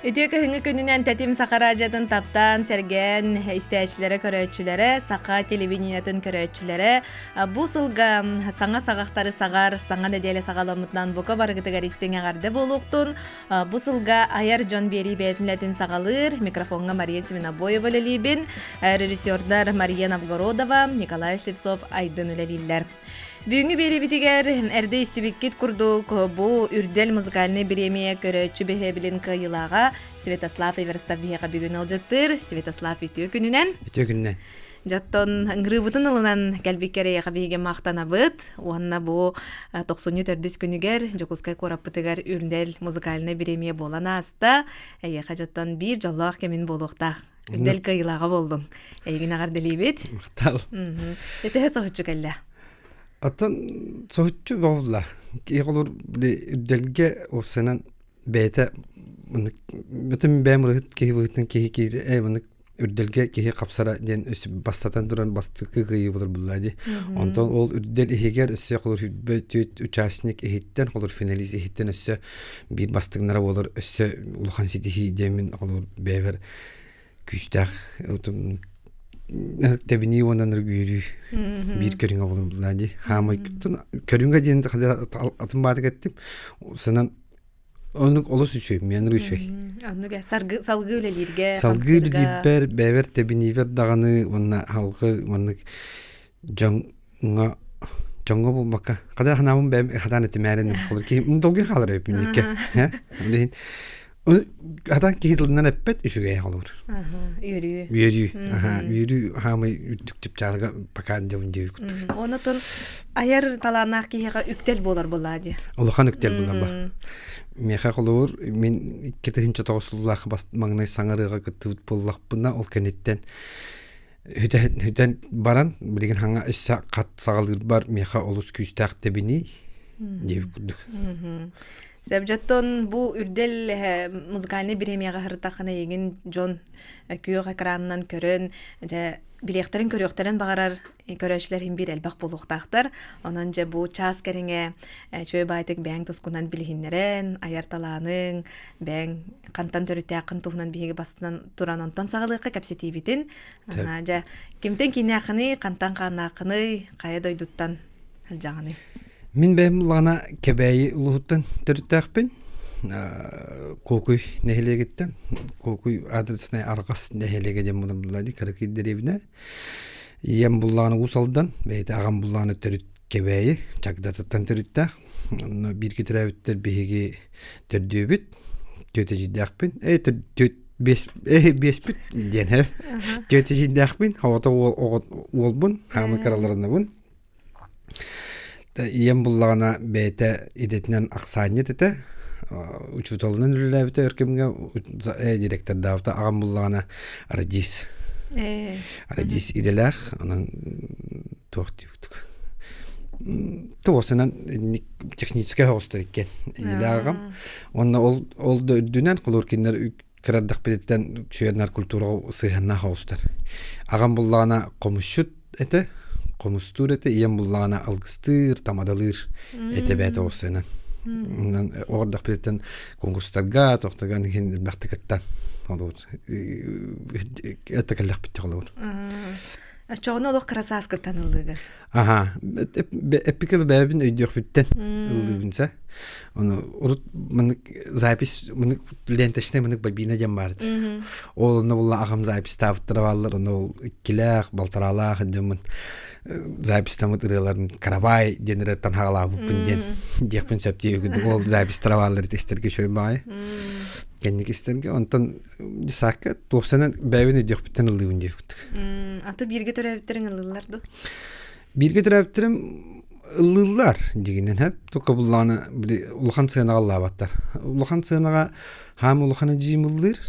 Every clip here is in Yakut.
Үтүө кыһыҥҥы күнүнэн Тэтим Саха радиотын таптаан, сэргээн истээччилэрэ, көрөөччүлэрэ, саха телевидениетын көрөөччүлэрэ бу сылга саҥа саҕахтары саҕар, саҥа нэдиэлэ саҕаламмытынан бука барыгытыгар истиҥ эҕэрдэ буолуохтун. Бу сылга айар дьон биэрии бэйэтин үлэтин саҕалыыр. Микрофоҥҥа Мария Свинобоева үлэлиибин. Режиссердар Мария Новгородова, Николай Слепцов Айдын үлэлииллэр. Бүгүҥҥү биэриибитигэр эрдэ истибиккит курдук бу Үрдэл музыкальнай бириэмийэ көрөөччү биһирэбилин кыайыылааҕа Святослав Эверстов биһиэхэ бүгүн ыалдьыттыыр. Святослав үтүө күнүнэн. Үтүө күнүнэн. Дьоттон ыҥырыыбытын ылынан кэлбиккэр эйиэхэ биһиги махтанабыт уонна бу тохсунньу төрдүс күнүгэр Дьокуускай куораппытыгар Үрдэл музыкальнай бириэмийэ буолан ааста. Эйиэхэ дьоттон биир дьоллоох кэмин буолуохтаах. Үрдэл кыайыылааҕа буоллуҥ. Эйигин эҕэрдэлиибит. Махтал. Төһө соһуччу кэллэ? Оттон соһуччу буолла. Киһи холур үрдэлгэ уопсайынан бэйэтэ бүтүн бэйэм ырыһыт киһи быһыытынан киһи киһи э мынык үрдэлгэ киһи хапсара диэн бастатан туран бастакы кыайыы болор булла дии. Онтон ол үрдэл иһигэр өссө холур түөрт участник иһиттэн холур финалист иһиттэн өссө биир бастыҥнара буолар өссө улахан ситиһии диэммин холур бэйэбэр күүстээх тэбинии уонна үөрүү биир көрүҥэ буолар буоллаа дии. Хаамай көрүҥэ диэн атын баатык эттим. Сынан оннук олус үчүгэй, миэн үчүгэй. Оннук салгыы үлэлииргэ, Салгыы үлэлиирбэр, бэйэбэр тэбиниибэр даҕаны уонна халгы маннык дьоҥҥо дьоҥҥо буолбакка хата ханаабын бэйэм хатаан этимээрин холор киһи долгуй хаалар эбиппин Билигин хатаан киһи тылынан эппэт үчүгэй холобур. Үөрүү. Үөрүү. Үөрүү хаамай үрдүк чыпчаалга пока дьабын диэбит курдук. Онотон айар талааннаах киһиэхэ үктэл буолар буоллаа дии. Улахан үктэл буолар ба. Миэхэ холобур мин 2009 сыллаах маҥнай саҥарыыга кыттыбыт буоллахпына ол кэнниттэн Үтэн баран, билигин хаҥа өссө хат саҕалыырбар миэхэ олус күүстээх тэбиний диэбит курдук. Сөп, бу үрдэл музыкальнай бириэмийэҕэ сырыттаххына эйигин дьон күөх экранынан көрөн, дьэ билиэхтэрин көрүөхтэрин баҕарар көрөөччүлэр иһин биир элбэх буолуохтаахтар. Онон дьэ бу чаас кэриҥэ үчүгэй баайтык бэйэҥ тускунан билиһиннэрэн, айар талааныҥ, бэйэҥ хантан төрүттээххин туһунан биһиги бастынан туран онтон саҕалыахха кэпсэтиибитин. Дьэ, кимтэн кииннээххиний, хантан хааннааххыный, хайа дойдуттан сылдьаҕыный? Мин бэйэм буллаҕына Кэбээйи улууһуттан төрүттээхпин. Куокуй нэһилиэгиттэн. Куокуй адресная Арҕас нэһилиэгэ диэн булан кыракый дэриэбинэ. Ийэм буллаҕына Уус Алдан, бэйэтэ аҕам буллаҕына төрүт Кэбээйи Чагдатыттан төрүттээх. Онно бииргэ төрөөбүттэр биһиги төрдүөбүт, түөтэдьийдээхпин. Э биэс биэспит диэн һэ. Түөтэдьийдээхпин, оҕото уолбун, хаамы кыраларынабын. Ийэм буллаҕына бэйэтэ идэтинэн ахсаанньыт этэ. Учууталынан үлэлээбитэ өр кэмҥэ директордаабыта. Аҕам буллаҕына радист. Радист идэлээх. Онон туох диэбит туосынан техническэй соҕустар иккиэн идэлээх аҕам. Уонна ол ол да үрдүнэн холуур кинилэр кырардахпытыттан сүөрнэр культураҕа сыһыаннаах оҕустар. Аҕам буллаҕына хомусчут этэ, хомустуур этэ, ийэм буллаҕына алгыстыыр, тамадалыыр этэ бэйэтэ оҕусынан. Онон оҕордохпутуттан конкурстарга, тохтоган иһин элбэхтик кыттан олобут. Это кэллэхпит олобут. Оччоҕуна олох кыра сааскыттан ыллыыгын. Аха, эппикэл бэйэбин өйдүөхпүттэн ыллыыбын сэ. Ону урут мынык запись мынык ленточный мынык бобина диэн баар этэ. Ол онно булла аҕам записьтаабыттара бааллар, ону ол иккилээх, балтараалаах дьоммун записьтаммыт ырыаларын каравай диэн ырыаттан хаалаабыппын диэн диэхпин сөп дии ол записьтара бааллар истэргэ үчүгэй баҕайы. Кэнники истэргэ онтон десакка туохсанан бэйэбин өйдүөхпүттэн ыллыыбын диэбит. Аты бииргэ төрөөбүттэриҥ ыллыыллар дуо? Бииргэ төрөөбүттэрим ыллыыллар дигинэн хэп только буллааны улахан сыанаҕа ыллаабаттар. Улахан сыанаҕа хаам улахан дьиим ыллыыр.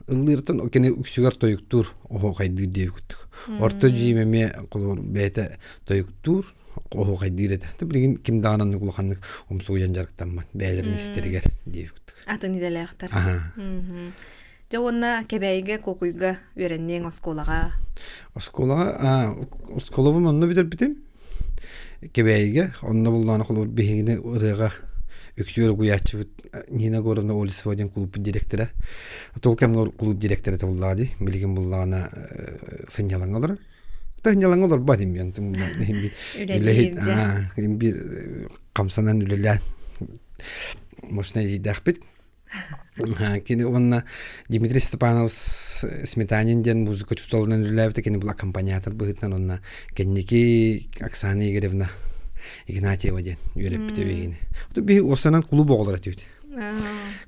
Ыллыыртан кини үксүгэр тойуктуур оһуохайдыыр диэбит курдук. Орто дьиим эмиэ холобур бэйэтэ тойуктуур оһуохайдыыр этэ. Билигин ким даҕаны оннук улаханнык умсугуйан дьарыктаммат бэйэлэрин истэригэр диэбит курдук. Атын идэлээхтэр. Дьэ уонна Кэбээйигэ, Куокуйга үөрэнниэҥ оскуолаҕа. Оскуолаҕа оскуолабын онно бүтэрбитим. Кэбээйигэ онно буллаҕына холобур биһигини ырыаҕа Үксүгэр угуйааччыбыт Нина Егоровна Олесова диэн кулууппут директора. Ол кэмҥэ кулууп директора буллаҕа дии. Билигин буллаҕына сынньалаҥҥа олорор. Сынньалаҥҥа олорбот имбиэн Үлэлиир имбир хамсанан үлэлээн мощнай дьиэдээхпит. Кини уонна Дмитрий Степанов Сметанин диэн музыка учууталынан үлэлээбитэ кини был аккомпаниатор быһыытынан уонна кэнники Оксана Игоревна Игнатьева диэн үөрэппитэ биһигини. Биһи уопсанан кулууп оҕолоро этибит.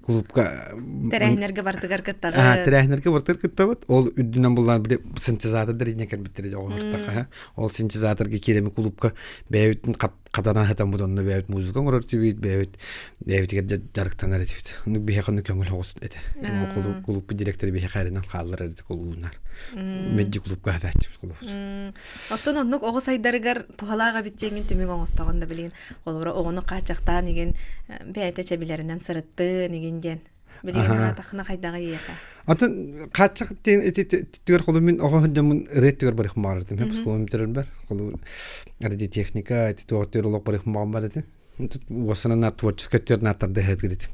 Кулуупка Тэрээһиннэргэ бартыгар кыттаҕыт. Тэрээһиннэргэ бартыгар кыттабыт. Ол үрдүнэн буллаан били синтезатордар инньэ кэлбиттэрэ оҕолортаха. Ол синтезаторга киирэми кулуупка бэйэбитин хатана сытаммыт онно бэйэбит музыка оҥорор этибит, бэйэбит бэйэбитигэр дьарыктанар этибит. Ону биһиэхэ онно көҥүл оҕус этэ. Кулууппут директора биһиэхэ эрэнэн хаалларар этэ кулууннар. Меджи кулуупка хатааччыбыт кулууппут. Оттон оннук оҕо сайдарыгар туһалаах эбит диэҥин түмүк оҥостоҕун да билигин холобура оҕону хааччахтаан игин бэйэтэ чэбилэринэн сырыттын игин диэн билигин санаатаххына хайдаҕый ийэхэ Атын хааччах диэн ити түгэр холу мин оҕо сылдьаммын ырыа түгэр барыхым баҕарытым хеп оскуолам бүтэрэрбэр холу радиотехника ити туох түгэр олох барыхым баҕарбар этим уосанан творческай түгэр нааттардыһыат этим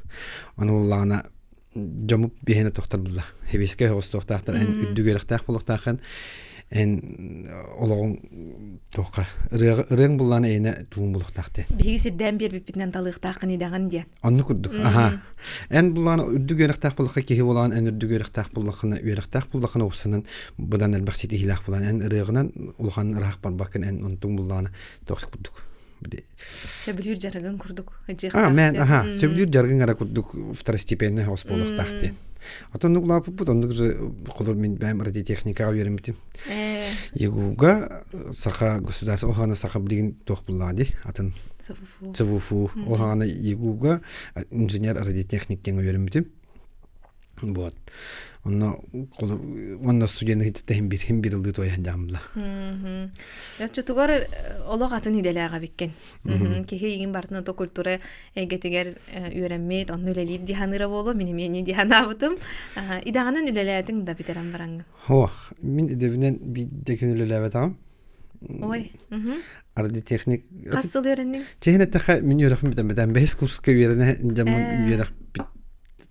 ону буллаҕына дьоммут биһиэнэ тохтор булла. Хэбиэскэй оҕустуохтаахтар эн үрдүк үөрэхтээх буолуохтааххын эн олоҕуҥ туохха ырыаҥ буллаан эйэнэ тугун булуохтаах диэн. Биһиги сирдээн биэрбиппитинэн талыахтааххын идэҕин диэн. Онну курдук. Аха. Эн буллаан үрдүк үөрэхтээх буоллахха киһи буолаан эн үрдүк үөрэхтээх буоллаххына үөрэхтээх буоллаххына уопсанан быдан элбэх ситиһиилээх буолан эн ырыаҕынан улахан ыраах барбаккын эн онтуҥ буллаҕына туох курдук Сөбүлүүр дьарыгын курдук А, мен, аха, сөбүлүүр дьарыгын эрэ курдук второстепенный оҕус буолуохтаах диэн. Отон улааппыппыт, оннук же холор мин бэйэм радиотехникаҕа үөрэммитим. ЕГУга саха государство оһаҕана саха билигин туох буллаҕа дии атын ЦВФУ оһаҕана ЕГУга инженер радиотехник диэн үөрэммитим. Вот. Онно уонна студент иһин бир хим бир ылыы туойан дьаамла. Оччотугар олох атын идэлээх эбиккин. Киһи игин бартын ото культура эйгэтигэр үөрэммит, онно үлэлиир дии саныыра буолуо, мин эмиэ дии санаабытым. Идэҕинэн үлэлээтиҥ да бүтэрэн бараҥҥын. Ох, мин идэбинэн биирдэ күн үлэлээбэтэҕим. Ой. Радиотехник. Хас сыл үөрэнниҥ? Чэһин эттэххэ, мин үөрэхпин бүтэрбэтим. Бэһис курска үөрэнэ дьаммын үөрэх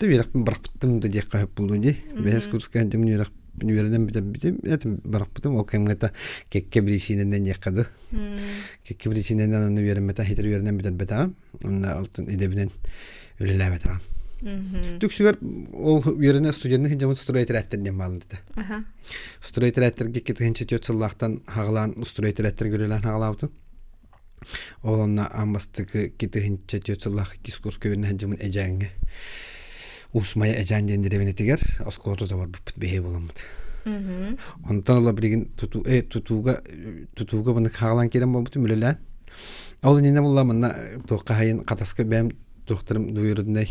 үөрэхпин бырахпыттым да диэххэ сөп буолуо дии. Бэһис курска дьоммун үөрэх үөрэнэн бүтэрбитим, этим бырахпытым. Ол кэмҥэ да кэккэ биричиинэнэн диэххэ да. Кэккэ биричиинэнэн аны үөрэммэтэх, хитэр үөрэнэн бүтэрбэтэҕим. Онно алтын идэбинэн үлэлээбэтэҕим. Түксүгэр ол үөрэнэ студенны сылдьаммыт стройэтэрээттэр диэн баалын этэ. Стройэтэрээттэргэ 2004 сыллаахтан хаҕалаан стройэтэрээттэргэ үлэлээн хаҕалаабытым. Ол онно аан бастакы 2004 сыллаах иккис курска үөрэнэ сылдьаммын Эдьээҥҥэ Уус-Майа Эдьээн диэн дэриэбинэтигэр оскуола тута барбыппыт биһиги буоламмыт. Онтон ыла билигин тутуу, э, тутууга тутууга маннык хаалан киирэн буолбутум үлэлээн. Ол иннинэ буолла манна туохха хайын хатаска бэйэм туохтарым двоюроднай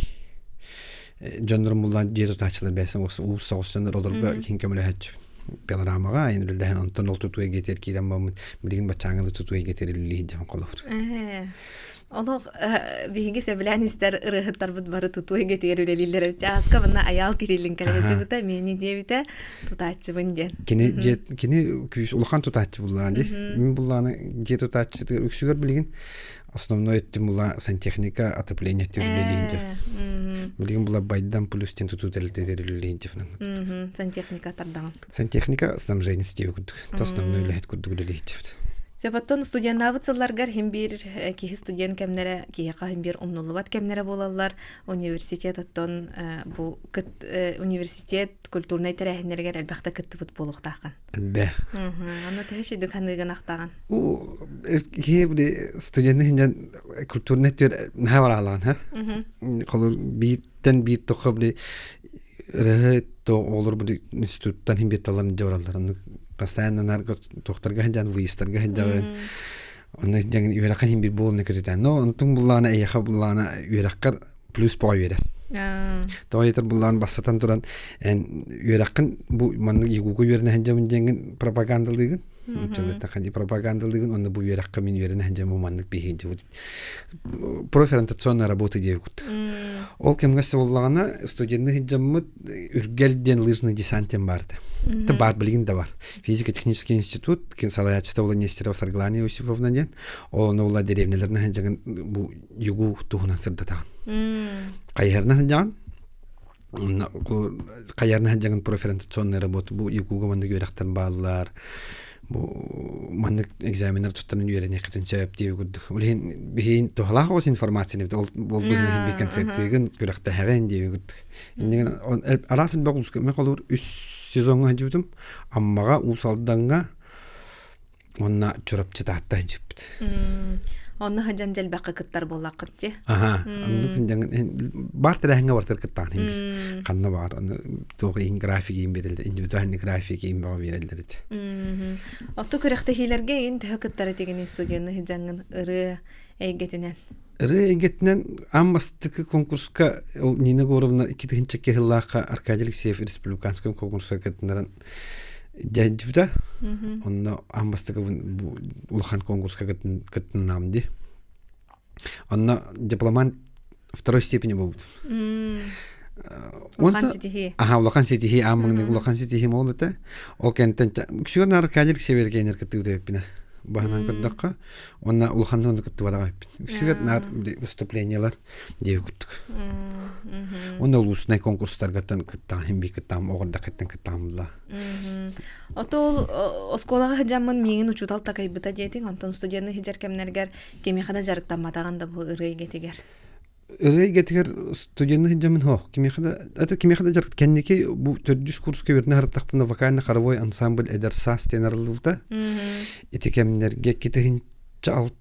дьоннорум буллаан дьиэ тутааччылар бэйэсин уус соҕус дьоннор олорго киин көмөлөһөөччүбүн. Пилорамаҕа айан үлэлэһэн онтон ол тутуу эйгэтигэр киирэн бараммыт билигин баччааҥҥа да тутуу эйгэтигэр үлэлии сылдьабын холобур. Олох биһиги сөбүлээн истэр ырыаһыттарбыт бары тутуу эйгэтигэр үлэлииллэр эбит. Ааска манна Айаал Кириллин кэлэһэччибитэ, миэни диэбитэ, тутааччыбын диэн. Кини дьиэ кини күүс улахан тутааччы буллаан дии. Мин буллааны дьиэ тутааччытыгар үксүгэр билигин основной өттүм була сантехника, отопление өттүгэр үлэлиин дьэ. Билигин була Байдам плюс тен тутуу тэрилтэтигэр үлэлиин дьэ. Сантехника тардаҕын. Сантехника снабжение сетевой курдук. То основной үлэһит курдук үлэлиир Сөп оттон студеннаабыт сылларгар хим биир киһи студент кэмнэрэ киһиэхэ хим биир умнуллубат кэмнэрэ буолаллар. Университет оттон бу кыт университет культурнай тэрээһиннэригэр элбэхтэ кыттыбыт буолуохтааххын. Элбэх. Аны төһө шүйдүк ханыыгын ахтаҕын? Киһи студенны хинжан культурнай түөр наһаа бараалаҕын ха. Холур бииртэн биир тохо били ырыһы то оҕолор били институттан хин биэтталларын дьэ бараллар. Постоянно нарго тохтарга хинжан выездтарга хинжаҕын. Онно дьаҥын үөрэххэ хин биир буолуна көтүтэн. Но онтун буллаана эйэхэ буллаана үөрэххэр плюс боҕо үөрэр. Тоҕо диэтэр буллаан бастатан туран эн үөрэххин бу маннык ЕГУга үөрэнэ сылдьабын диэҥҥин пропагандалыыгын. Дьылыттахан пропагандалыыгын онно бу үөрэххэ мин үөрэнэ сылдьабын бу маннык биһиин дьыбыт профориентационная работа диэби курдук. Ол кэмҥэ буоллаҕына студенны сылдьаммыт Үргэл диэн лыжный десант диэн баар этэ. Это бар билигин да бар. Физико-технический институт салайааччыта була Нестерова Саргылана Иосифовна диэн. Ол онно була дэриэбинэлэрин сылдьагын бу ЮГУ туһунан сырдатаҕын. Хайыһарынан сылдьаҕын. Хайыһарынан сылдьаҕын профориентационная работа бу ЯГУга маннык үөрэхтэр бааллар. Бу маннык экзаменнар туттаран үөрэниэххитин сөп диэби курдук. Ол иһин биһиин туһалаах оҕус информацияны бит ол ол быһынан би концерттыыгын күрэхтэһэҕин диэби курдук. Иннигин араас элбэх улууска мен холуур үс сезоҥҥа сылдьыбытым. Аммаҕа, Уус Алдаҥҥа уонна Чурапчы Таатта сылдьыппыт. Онно сылдьан дьэлбэххэ кыттар буоллаххыт дии. Аха, оннук баар тэрээһиҥҥэ бартар кыттаҕын иһин биир. Ханна баар, туох иһин график иһин биэрэллэр, индивидуальный график иһин бөҕө биэрэллэр ити. Отту күрэхтэһиилэргэ иһин төһө кыттар этигин студияны сылдьаҥҥын ырыа эйгэтинэн? Ырыа эйгэтинэн аан бастакы конкурска ол Нина Егоровна 2002 сыллаахха Аркадий Алексеев республиканскай конкурска кытыннаран дьайдыбыта. Онно аан бастакы улахан конкурска кытыннаам дии. Онно дипломант второй степени буолбут. Улахан ситиһии. Аха, улахан ситиһии, аан маҥнайгы улахан ситиһиим ол этэ. Ол кэнтэн үксүгэр Аркадий Алексеев эргиэннэр кыттыбыта эппинэ. Баһынан көрдөххө, Уонна улаханнык онно кыттыбатах эбиппин. Үксүгэр наар выступлениелар диэби курдук. Уонна улуусунай конкурстаргаттан кыттаҕын иһин бии кыттаҕым оҕордахыттан кыттаҕым була. Ото ол оскуолаҕа сылдьаммын миигин учуутал такайбыта диэтиҥ, онтон студенны сылдьар кэмнэргэр кимиэхэ да дьарыктамматаҕын да бу ырыа эйгэтигэр. Ырыа эйгэтигэр студенны сылдьаммын суох. Кимиэхэ да это кимиэхэ да дьарык кэнники бу төрдүс курска үөрэнэ сырыттахпына вокально-хоровой ансамбль «Эдэр саас» диэн арыллыбыта. Ити кэмнэргэ 2006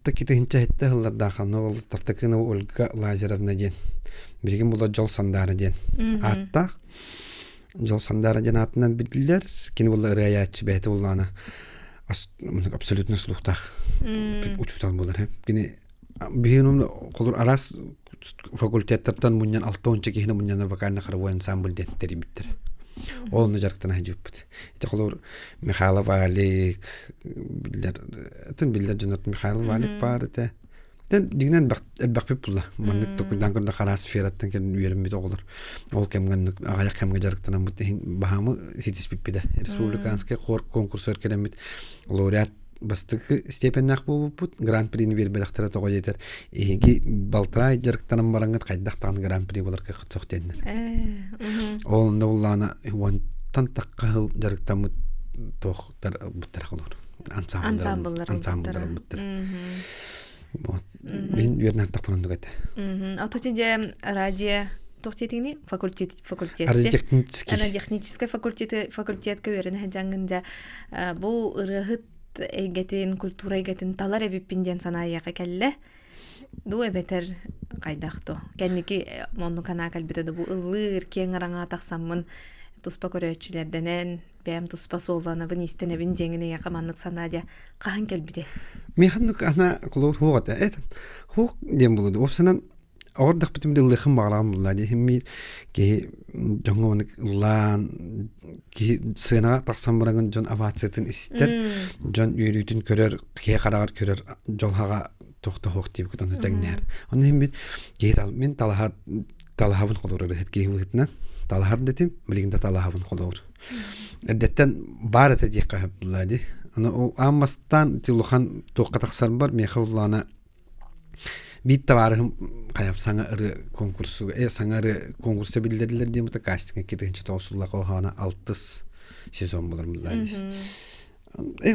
2007 сыллардаах ол Тартакынова Ольга Лазаревна диэн билигин була Дьол Сандаара диэн ааттаах. Дьол Сандаара диэн аатынан биллэр. Кини була ырыайааччы бэйэтэ буллаҕына абсолютно слухтаах учуутал буолар. Кини Биһиги холур араас факультеттартан мунньан 60 киһини мунньан вокально-хоровой ансамбль диэн тэрийбиттэр. Ол онно дьарыктана сылдьыбыппыт. Ити холобур Михайлов Алик биллэр атын биллэр дьоннор Михайлов Алик баар этэ. Дэн дьиҥинэн элбэхпит буолла. Маннык токуйдаан көрдө араас сфераттан кэлэн үөрэммит оҕолор. Ол кэмҥэ оннук аҕыйах кэмҥэ дьарыктанаммыт иһин баһаамы ситиспиппит. Республиканскай хор конкурсугар кэлэммит лауреат бастакы степеннээх буолбуппут гран-прини биэрбэтэхтэрэ тоҕо диэтэр эһиги балтараа дьарыктанан бараҥҥыт хайдах даҕаны гран-при буолар кыаххыт суох диэннэр ол онно буллаҕына уонтан тахха сыл дьарыктаммыт туохтар буттара холуур ансамбллар ансамбллар ылбыттара вот мин үөрэнэн тахпын оннук этэ Ото дьэ радио туох диэтиҥний факультет факультет радиотехнический радиотехническай факультеты факультетка үөрэнэ сылдьаҥҥын дьэ бу ырыаһыт эйгэтин, культура эйгэтин талар эбиппин диэн санаайыаха кэллэ. Дуу эбэтэр хайдах то. Кэнники оннук санаа кэлбитэ да бу ыллыыр, киэҥ араҥаҕа тахсаммын туспа көрөөччүлэрдэнэн, бэйэм туспа суолланабын, иистэнэбин диэҥин эйиэхэ маннык санаа дьэ хаһан кэлбитэ? Миэхэ оннук анаа холобур суох этэ. Этэн суох диэн буолуо. Уопсанан Оҕордохпутун ыллыаххын баҕараҕын булла дии иһин киһи дьоҥҥо маннык ыллаан киһи сыанаҕа тахсан бараҥын дьон овациятын истэр дьон үөрүүтүн көрөр киһи хараҕар көрөр дьолһаҕа туох да суох диэбиккит ону тэҥнэһэр онно иһин мин киһи мин талаһа талаһабын холобур ырыһыт киһи быһыытынан талаһар да этим билигин да талаһабын холобур эрдэттэн баар этэ диэххэ сөп буолла дии аны ол аан бастаан улахан туохха тахсарбар миэхэ улаана Биир табаарыһым хайа саҥа ырыа конкурсуга э саҥа ырыа конкурса биллэрдилэр диэн бута кастинга 2009 сыллаах оһоона алтыс сезон болар мыллаа дии. Э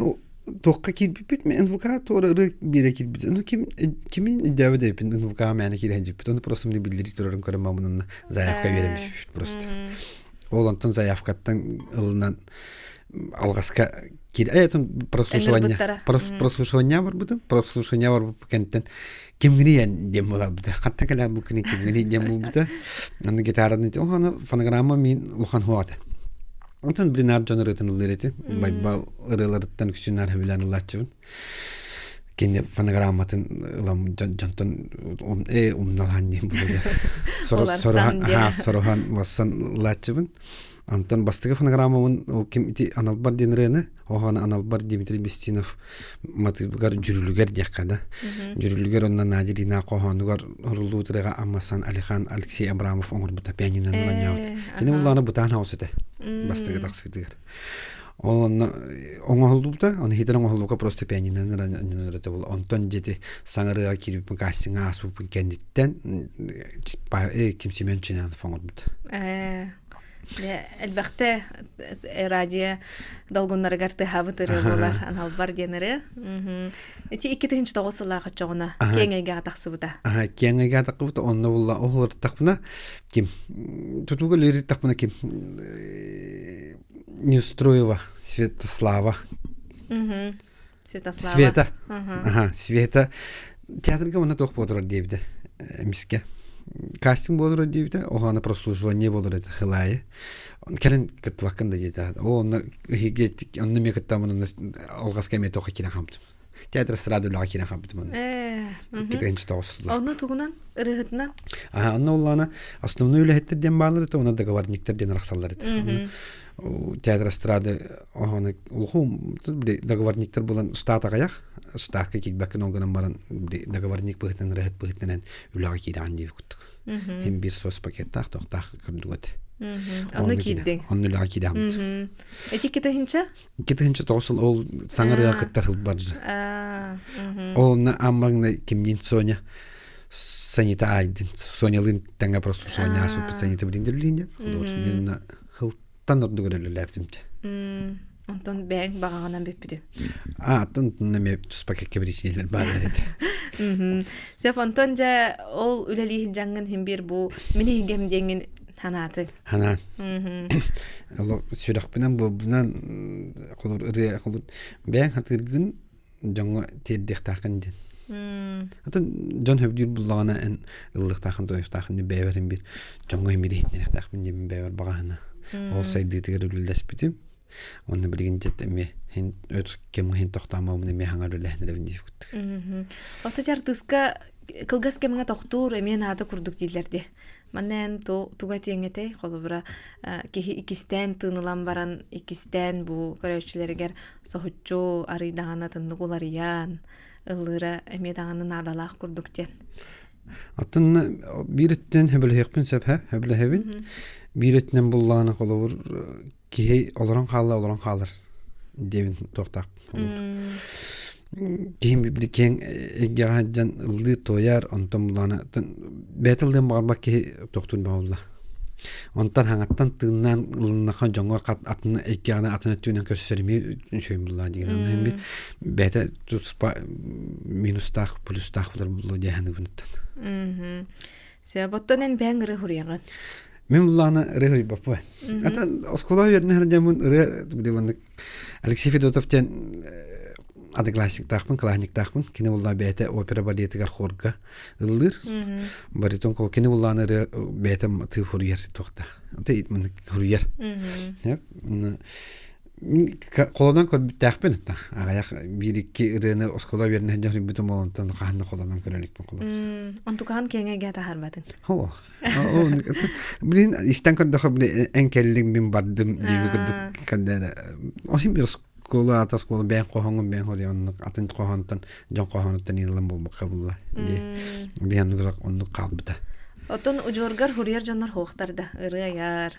туохха киирбиппит мен НВК туора ырыа биэрэ киирбит. Ну ким кимин идээбит эпин НВК мээнэ киирэн дьиппит. Ону просто мне биллэрии турарын көрөн мамынна заявка биэрэммит просто. Ол онтон заявкаттан ылынан алҕаска киир прослушивание прослушивание барбытым прослушивание барбыт кэнтэн кимгини диэн буолбута хатта кэлэн бу күнү кимгини диэн буолбута аны гитараны аны фонограмма мин улахан хуата онтон блинар дьон ырыатын ыллыыр этим байбал ырыаларыттан үксүн наар сөбүлээн ыллааччыбын кини фонограмматын ылам дьонтон э умналаан диэн буолуо сороһан сороһан лассан ыллааччыбын Онтон бастакы фонограммабын ол ким ити аналбар диэн ырыаны, оһоҕону аналбар Дмитрий Бестинов матыыбыгар дьүрүлүгэр диэххэ да. Дьүрүлүгэр онно Надя Лина хоһоонугар оруллубут ырыаҕа Аммасан Алихан Алексей Абрамов оҥорбута пианинонан оонньообут. Кини улаана бытаан хаос этэ бастакы тахсыытыгар. Ол онно оҥоһуллубута, оны хитер оҥоһуллубука просто пианинонан ырата була. Онтон дьити саҥарыга киирбиппин кастиҥҥа ааспыппын кэнниттэн Ким Семен Ченянов оҥорбут. Элбэхтэ радио долгуннарыгар тыһаабыт ырыа буолар аналбар диэн ырыа. Ити 2009 сыллаах оччоҕуна киэҥ эйгэҕэ тахсыбыта. Киэҥ эйгэҕэ тахсыбыта онно булла оһолортахпына ким тутууга лиритахпына ким Неустроева Святослава. Святослава. Света. Ага, Света. Театрга онно туох буолар диэбитэ эмискэ. Кастинг буолар диэбитэ, оһоно прослушивание буолар этэ хылаайы. Кэлин кыттыбаккын да диэтэ. О, онно онно мен кыттамын онно алҕаска эмиэ тоха киирэн хаамтым. Театр эстрада үлэҕэ киирэн хаампытым онно. 2009 сыллаах. Онно тугунан? Ырыһытынан? Аха, онно уллаана основной үлэһиттэр диэн бааллар этэ, онно договорниктар диэн арахсаллар этэ. Театр эстрады оһону улаху договорниктар булан штат аҕыйах, штатка киирбэккин ол гынан баран договорник быһыытынан ырыһыт быһыытынан үлэҕэ киирэҕин диэбит курдук. Хим биир сос пакеттаах тохтаах көрдүк этэ. Онно киирдиҥ. Онно үлэҕэ киирэҕин. Эти китахинча? 2009 сыл ол саҥарыга кыттар сылбар. Ол аммагна кимнин Соня Санита Айдын Сонялыын тэҥэ прослушивание ааспыппыт Санита билин билин Мен хылтан ордук үлэлээбитим Онтон бэйэҥ баҕаҕынан бүппүтүн. А, аттан эмиэ туспа кэккэ биричиинэлэр бааллар этэ. Сөп, онтон дьэ ол үлэлиир дьаҥҥын иһин биир бу мин иһигем диэҥҥин ханаатыҥ. Ханаан. Олох сүрэхпинэн буолбунан холур ырыа холур бэйэҥ хатыыргын дьоҥҥо тиэрдиэхтааххын диэн. Атын дьон сөбүлүүр буллаҕына эн ыллыахтааххын туойуохтааххын диэн бэйэбэр бир дьоҥҥо имири иһитиннэриэхтээхпин диэн бэйэбэр баҕаһына. Ол сайдыытыгар үлэлэспитим. Уонна билигин дьэ эмиэ хин өр кэмҥэ хин тохтоомообун эмиэ хаҥар үлэһинэрэбин диир курдук. Ото артыыска кылгас кэмҥэ тохтуур эмиэ наада курдук дииллэр дии. Манна эн туга этиэҥ этэй? Холобура, киһи иккистээн тыынылан баран, иккистээн бу көрөөччүлэригэр соһуччу арый даҕаны атыннык уларыйан, ыллыыра эмиэ даҕаны наадалаах курдук диэн. Оттон биир өттүнэн сөбүлэһиэхпин сөп, сөбүлэһэбин. Биир өттүнэн буллаҕына холобур киһи олорон хаалла олорон хаалар диэбин туохтаах киһим били киэҥ эйгэҕэ сылдьан ыллыы туойар онтон булаана бэйэтэ ыллыан баҕарбат киһи туохтуун баҕалла онтон хаҥаттан тыыннаан ылыннаха дьоҥҥо атын эйгэҕинэ атын өттүнэн көрсөр эмиэ үчүгэй буллаа диэн бир бэйэтэ туспа минустаах плюстаах булар буллу диэн саныыбын Сөп, оттон эн бэйэҥ ырыа хуруйаҕын? Мин буллаҕына ырыа хуруйбаппын. Ата оскуола үөрэнэ сылдьаммын ырыа маннык Алексей Федотов диэн одноклассниктаахпын, классниктаахпын. Кини буллаа бэйэтэ опера балетыгар хорга ыллыыр. Баритон кини буллааны ырыа бэйэтэ тыы хуруйар туохтаах. Ата маннык хуруйар. Холонон көрбүттээхпин аҕыйах биир-икки ырыаны оскуола үөрэнэ сылдьан суруйбутум ол онтон хаһан да холонон көрө иликпин холобур. Онтукаһын киэҥ эйгэ таһаарбатын. Оо. Блин, истэн көрдөхө били эн кэллиҥ мин бардым диэби курдук кэннэ осин бир оскуола ата оскуола бэйэн хоһоҥҥун бэйэн хоруйан оннук атын хоһоонтон дьон хоһоонуттан иилэн буолбакка булла дии. Билин оннук оннук хаалбыта. Оттон удьуоргар хуруйар дьоннор хуохтар да ырыа айар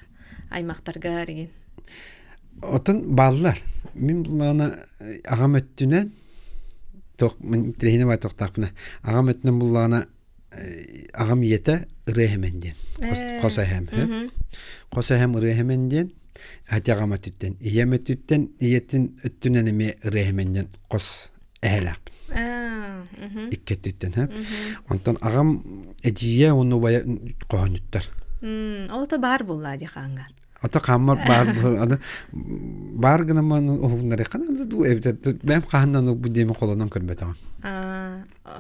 аймахтарга эригин. Оттон бааллар. Мин буллаҕына аҕам өттүнэн туох интэриэһинэй баай туохтаахпына аҕам өттүнэн буллаҕына аҕам ийэтэ Ырыа Эһэмэн диэн хос эһэм хос эһэм Ырыа Эһэмэн диэн ати аҕам өттүттэн ийэм өттүттэн ийэтин өттүнэн эмиэ Ырыа Эһэмэн диэн хос эһэлээхпин икки өттүттэн онтон аҕам эдьиийэ уонна убайа хоһоонньуттар ол то баар буолла дии хаанга Ата хааммар баар аны баар гынамман уһугуннарыахха наада дуу эбитэ бэйэм хаһаннан бу диэми холонон көрбөтөҕүм.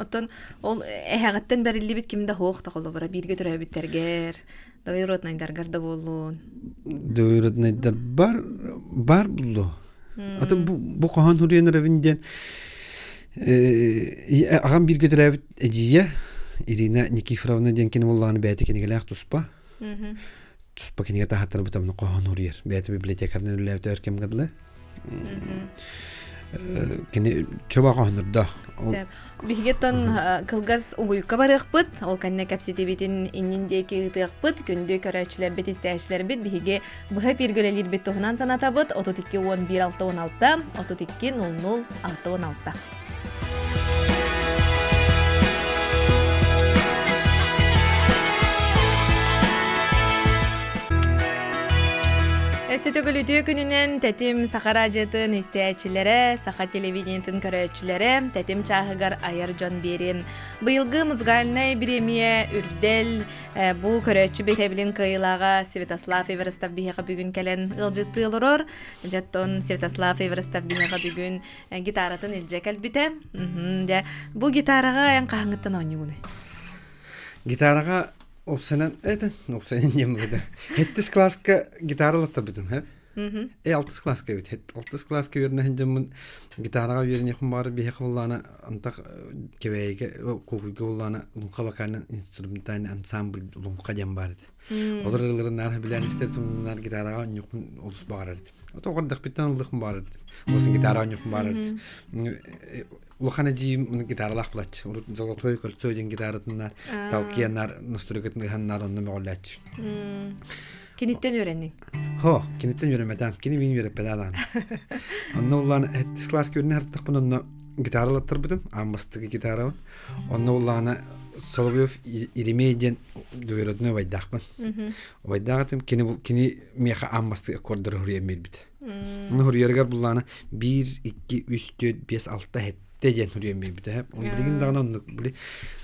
Оттон ол эһэҕиттэн бэриллибит ким да суох да холобура бииргэ төрөөбүттэргэр двоюроднайдаргар да буоллун. Двоюроднайдар бар бар буллу. Ата бу бу хоһоон суруйан эрэбин диэн аҕам бииргэ төрөөбүт эдьиийэ Ирина Никифоровна диэн кини буоллаҕына бэйэтэ кинигэлээх туспа туспа кинигэ таһааттарбыта хоһоон уруйар. Бэйэтэ библиотекарынан үлэлээбит өр кэмҥэ дылы. Кини чөба хоһонордоох. Биһиги кылгас угуйукка барыахпыт, ол кэннэ кэпсэтибитин иннин диэки ыытыахпыт, күндү көрөөччүлэрбит, истээччилэрбит биһиги быһа пиргөлэлиирбит туһунан санатабыт 32 11 616 32 00 616. Өссө төгүл үтүө күнүнэн Тэтим Саха радиотын истээччилэрэ, Саха телевидениетын көрөөччүлэрэ, Тэтим чааһыгар айар дьон биэрим. Быйылгы музыкальнай бириэмийэ Үрдэл бу көрөөччү биһирэбилин кыайыылааҕа Святослав Эверостов биһиэхэ бүгүн кэлэн ыалдьыттыы олорор. Дьэттон Святослав Эверостов биһиэхэ бүгүн гитаратын илдьэ кэлбитэ. Дьэ, бу гитараҕа эн хаһаҥҥыттан оонньуугунуй? Гитараҕа Опсанан это опсанан диэн буолда. Хэттис класска гитара ылаттарбытым хэп. Э алтыс класска эбит. Алтыс класска үөрэнэ сылдьаммын гитараҕа үөрэниэхпин баҕарар биһиэхэ буоллаҕына антах Кэбээйигэ Куокуйга буоллаҕына Луҥха вокальнай инструментальный ансамбль Луҥха диэн баар этэ. Олор ырыаларын наар сөбүлээн истэр тумнунар гитараҕа оонньуохпун олус баҕарар этим. Ото оҕордохпуттан ыллыахпын баҕарар этим. Осын гитараҕа оонньуохпун баҕарар этим. Улахан эдьиийим гитаралаах булааччы. Урут Золотой кольцо диэн гитаратыннар, талкианнар, настройкатын ыһаннар онно мөҕүллээччи. Киниттэн үөрэнниҥ? Хо, киниттэн үөрэммэтээм. Кини мин үөрэппэтэ даҕаны. Онно улаан сэттис класска үөрэнэ сырыттахпына онно гитаралаттарбытым, аан бастакы гитарабын. Онно улаана Соловьев Еремей диэн двоюродной убайдаахпын. Убайдаах этим, кини, кини миэхэ аан бастакы аккордары суруйан биэрбитэ. Ону суруйарыгар буллаана 1, 2, 3, 4, 5, 6, 7 диэн суруйан биэрбитэ. Ол билигин даҕаны оннук били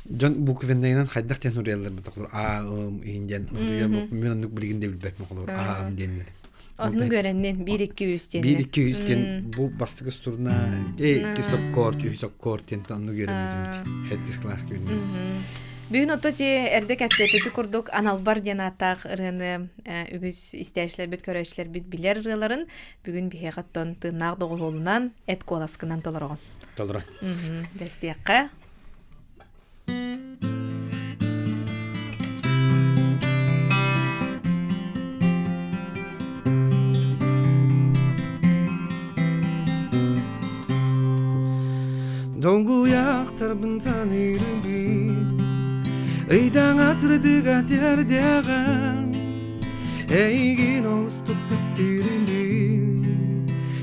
дьон буквеннайынан хайдах диэн суруйаллар бу а ым иһин диэн суруйар мен оннук билигин да билбэппин холобур а ым диэннэри. Оннук үөрэннин 1 2 3 диэн. 1 2 3 диэн бу бастакы струна икки соккорт, үс соккорт диэн оннук үөрэммитим. Хэттис класс күнү. Бүгүн ото ти эрдэ кэпсэппит курдук аналбар диэн ааттаах ырыаны үгүс истээччилэрбит, көрөөччүлэрбит билэр ырыаларын бүгүн биһиэхэ оттон тыыннаах доҕуһуолунан эт куоласкынан толороҕун. Толоро. Дэстиэххэ. Долгуйахтарбын саныырбын Ыйдаҥ асырдыга тиэрдиэҕэм Эйигин олустук таптыырын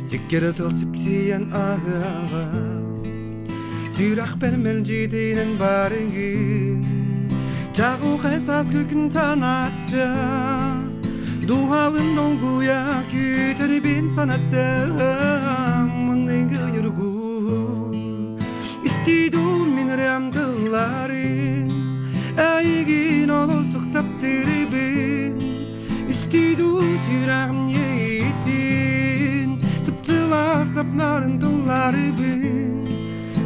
Сиккэрэ тыл сипсийэн ааһыаҕа Сүрэхпэр мэлдьитинэн барыгын Чаҕылхай сааскы күн санатта Дууһалын долгуйа күүтэрбин санатта Мыныгы ньургун Истидум мин ырыам тылларын Эйигин олустук таптыырбын Истидум сүрэҕим иэйиитин Сыптылаас тапнарын тылларыбын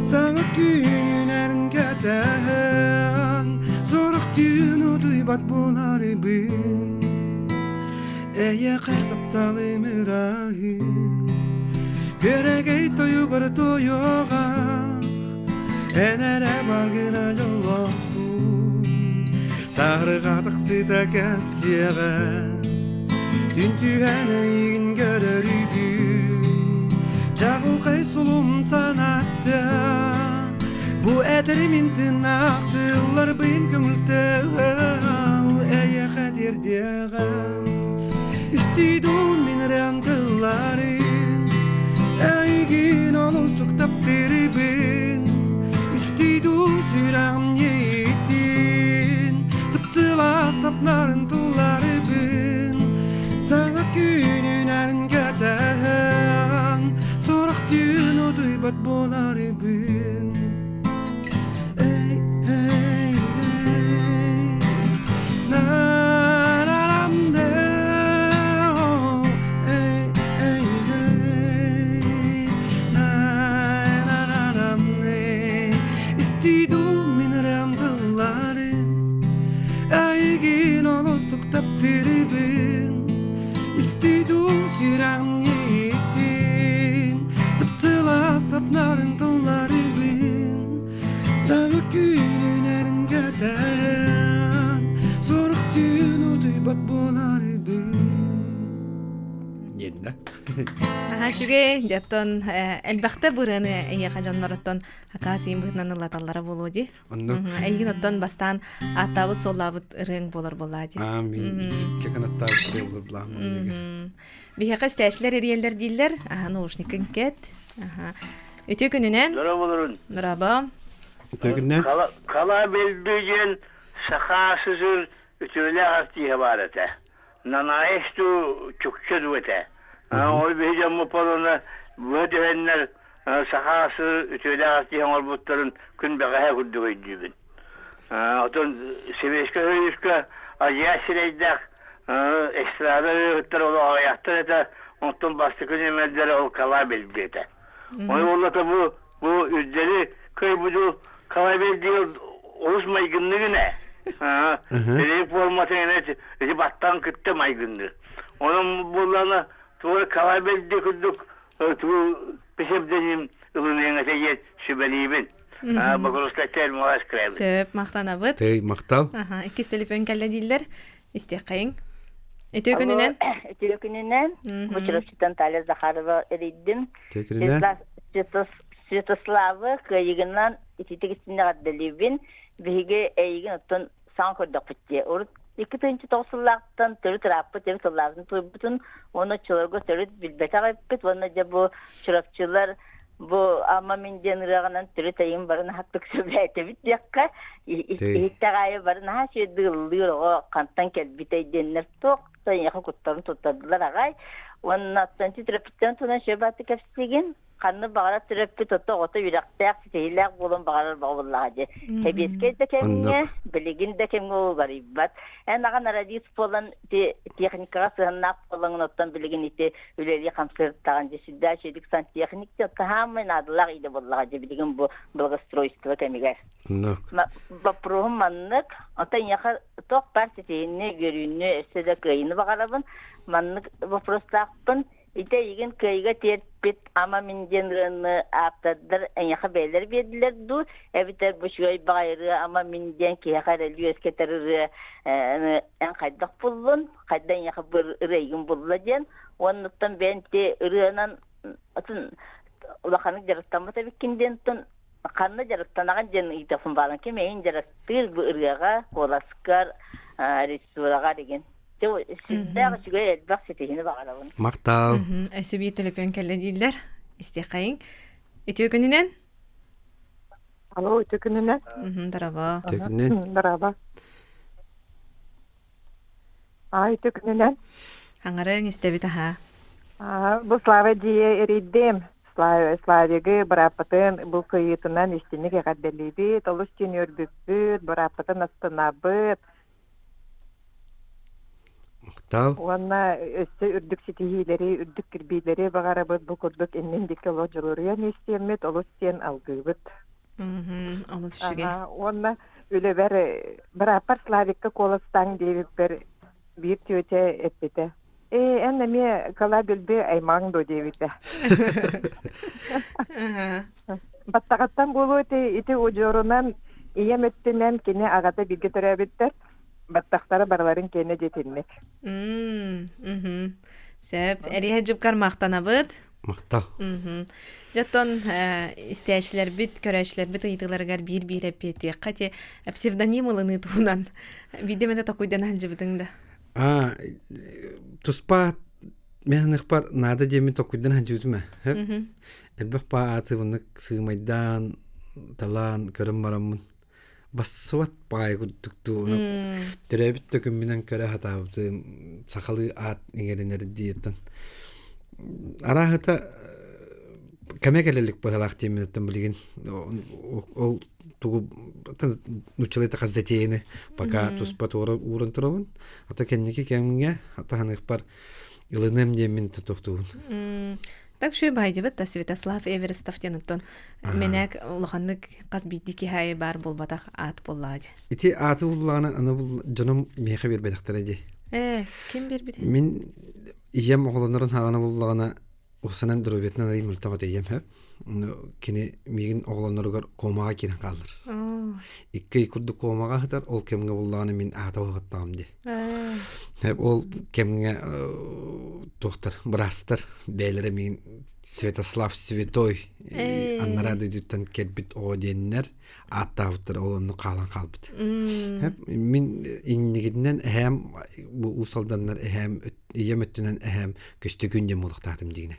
Саҥа күнүнэрин кэтэһэн Сорох түүн утуйбат буоларыбын Эйиэхэ тапталым ырааһын Күөрэгэй тойугар тойуоҕа Эн эрэ баргына дьоллоохпун Сарыга тахсыта кэпсиэҕэ Түн түһэн эйигин көрөрүбүн Чаҕылхай сулум санатта Бу этэрим тыыннаах тылларбын көҥүлтээл Эйиэхэ тиэрдиэҕим Истидун мин ырыам тылларын Эйигин олустук таптыырбын Истидун сүрэҕим иэйиитин Сыптылаас тапнарын тылларыбын Саҥа күнүнэрин кэтэһэн Сорох түүн утуйбат буоларыбын Эй, эй, эй, на-на-нам, эй, эй, эй, на-на-на-нам, эй. Истидум мин ырыам тылларын, эйигин олустук таптыырбын. Истидум сүрэҕим иэйиитин, сыптылаас тапнарын тылларыбын. Саҥа күнүнэрин кэтээн, сорох түүн утуйбат буоларыбын. диэннэ. Аха үчүгэй, дьоттон элбэхтэ бырыаны эйиэхэ дьоннороттон акаас иин быһытынан ыллаталлара буолуо дии. Оннук. Эйигин оттон бастаан ааттаабыт суоллаабыт ырыаҥ буолар буоллаа дии. Аа, мин икки канаттаабыт ырыа буолар былаан манныгар. Биһиэхэ истээччилэр эрийэллэр дииллэр. Аха, наушникын кэт. Аха. Үтүө күнүнэн. Дорооболорун. Дорообо. Үтүө күнүнэн. Хала Белби диэн саха сызыр үтүөлээх артииһа баар этэ. Нанаев дуу, Чукча дуу этэ. Ол биһи дьоммут полона быһа түһэннэр саха сыр үтүөлээх артииһа оҥорбуттарын күн бэҕэһээ курдук өйдүүбүн. Отон Сэбиэскэй Союзка азиат сирэйдээх эстрада ырыаһыттар олох аҕыйахтар этэ, онтон бастакы нүөмэрдэрэ ол Калабель этэ. Ону буоллата бу бу үрдэли кыайбыту Калабель диэн олус майгынныгын ээ. Сирэй форматын эмэ ити баттаан кытта майгынныыр. Онон буоллаҕына туора Калабель курдук тугу псевдоним ылыныаҥ этэ диэн сүбэлиибин. Бокуруска муас кырэбит. Сөп, махтанабыт. Тый, махтал. Аха, иккис телефон кэллэ дииллэр. Истиэххэйиҥ. Үтүө күнүнэн. Үтүө күнүнэн. Бу Чурапчыттан Таля Захарова эрийдим. Үтүө күнүнэн. Святославы кыайыгынан ититик истиннэ эҕэрдэлиибин. Биһиги эйигин оттон саҥа көрдөхпүт дии. Урут 2009 сыллаахтан төрүт ырааппыт эбит сыллаабытын туйбутун уонна оччолорго төрүт билбэтэх эбиппит уонна дьэ бу чурапчылар бу Амма мин диэн ырыаҕынан төрүт эйим бары наһаттык сөбүлээтэбит диэххэ иһиттэҕ аайы бары наһаа үчүгэйдик ыллыыр оҕо хантан кэлбитэй диэннэр туох да эйиэхэ куттарын туттардылар аҕай уонна оттон төрөппүттэрин туһунан сөп ааты кэпсиигин Ханнык баҕарар төрөппүт ото оҕото үөрэхтээх, ситиһиилээх буолуон баҕарар баҕабыллаҕа дии. Сэбиэскэй да кэмҥэ, билигин да кэмҥэ уларыйбат. Эн аҕан радист буолан ити техникаҕа сыһыаннаах буолаҥын оттон билигин ити үлэлии хамсыыртаҕын дии сүрдээх үчүгэйдик сантехник дии саамай наадалаах идэ буоллаҕа дии билигин бу благоустройство кэмигэр. Боппуруоһум маннык, оттон эйиэхэ туох баар ситиһиини, үөрүүнү, өссө да кыайыыны баҕарабын. Маннык боппуруостаахпын. Ити эйигин кыайыыга тиэрпит ама мин диэн ырыаны ааптардар эйиэхэ бэйэлэр биэрдилэр дуу, эбэтэр бу үчүгэй баҕайы ырыа ама мин диэн киһиэхэ эрэли үөскэтэр ырыа эн хайдах буллун, хайдах эйиэхэ бу ырыа эйигин булла диэн, уоннуттан бэйэн ити ырыанан атын улаханнык дьарыктаммыт эбиккин диэн ханна дьарыктанаҕын диэн ыйытыахпын баҕарабын. Ким эйигин дьарыктыыр бу ырыаҕа, куоласкар, режиссураҕа дигин. Сүрдээх үчүгэй элбэх ситиһиини баҕарабын. Махтал. Өссө биир төлөпүөн кэллэ дииллэр. Истиэххэйиҥ. Үтүө күнүнэн. Алло, үтүө күнүнэн. Дорообо. Үтүө күнүнэн. Дорообо. Аа, үтүө күнүнэн. Аҥарыҥ истэбит аһаа. Аа, бу Слава дьиэ эрийдим. Славигы бырааппытын бу кыйыытынан истиник эҕэрдэлиибит, олус диэн үөрбүппүт, бырааппытын астынабыт. Махтал. Уонна өссө үрдүк ситиһиилэри, үрдүк кирбиилэри баҕарабыт бу курдук иннин диэки олох дьулуруйан истиэммит, олус диэн алгыыбыт. Олус үчүгэй. Уонна үлэбэр бырааппар Славикка куоластааҥ диэбиппэр биир тетя эппитэ. Ээ, эн эмиэ кала билби аймаҕыҥ дуо диэбитэ. Баттаҕыттан буолуо ити, ити удьуорунан ийэм өттүнэн кини аҕата бииргэ төрөөбүттэр. Баттахтара барыларын киэнэ дьиэтинник. Сөп. Эриһэ дьыпкар махтанабыт. Махтал. Дьоттон истээччилэрбит, көрөөччүлэрбит ыйытыыларыгар биир-биир эппиэттиэххэ ти псевдоним ылыныы туһунан биирдэ эмэтэ токуйдан сылдьыбытыҥ да. Аа, туспа мен ханыхпар наада диэммин токуйдан сылдьыбытым ээ. Элбэх баа ааты маннык сыымайдаан, талаан көрөн бараммын бассыбат баай курдук дуу төрөөбүт да күммүнэн көрө сатаабытым сахалыы аат иҥэринэр диэттэн арааһыта кэмэ кэлэлик быһалаах диэммиттэн билигин ол тугу нуччалыы тахас затеяны пока туспа туора ууран турабын ата кэнники кэмҥэ атаһаныхпар ылыныам диэммин тутуохтуубун Так шүй байдыбыт да Святослав Эверестов диэн оттон менэк улаханнык хас биирдии киһи баар буолбатах аат буоллаҕа дии. Ити ааты буллаҕына аны дьонум миэхэ биэрбэтэхтэрэ дии. Ээ, ким биэрбитэ? Мин ийэм оҕолонорун хаҕана буллаҕына Ухсанан доруобуйатынан арый мөлтөх этэ ийэм сөп. Кини миигин оҕолоноругар комаҕа киирэн хааллар. Икки ый курдук комаҕа сытар, ол кэмҥэ буллаҕына мин аата уһуктаҕым дии. Ол кэмҥэ туохтар быраастар бэйэлэрэ миин Святослав Святой аннараа дойдуттан кэлбит оҕо диэннэр ааттаабыттар ол онну хаалан хаалбыт. Мин иннигитинэн эһээм бу Уус Алданнар эһээм ийэм өттүнэн эһээм Көстөкүүн диэн буолуохтаатым дигинэн.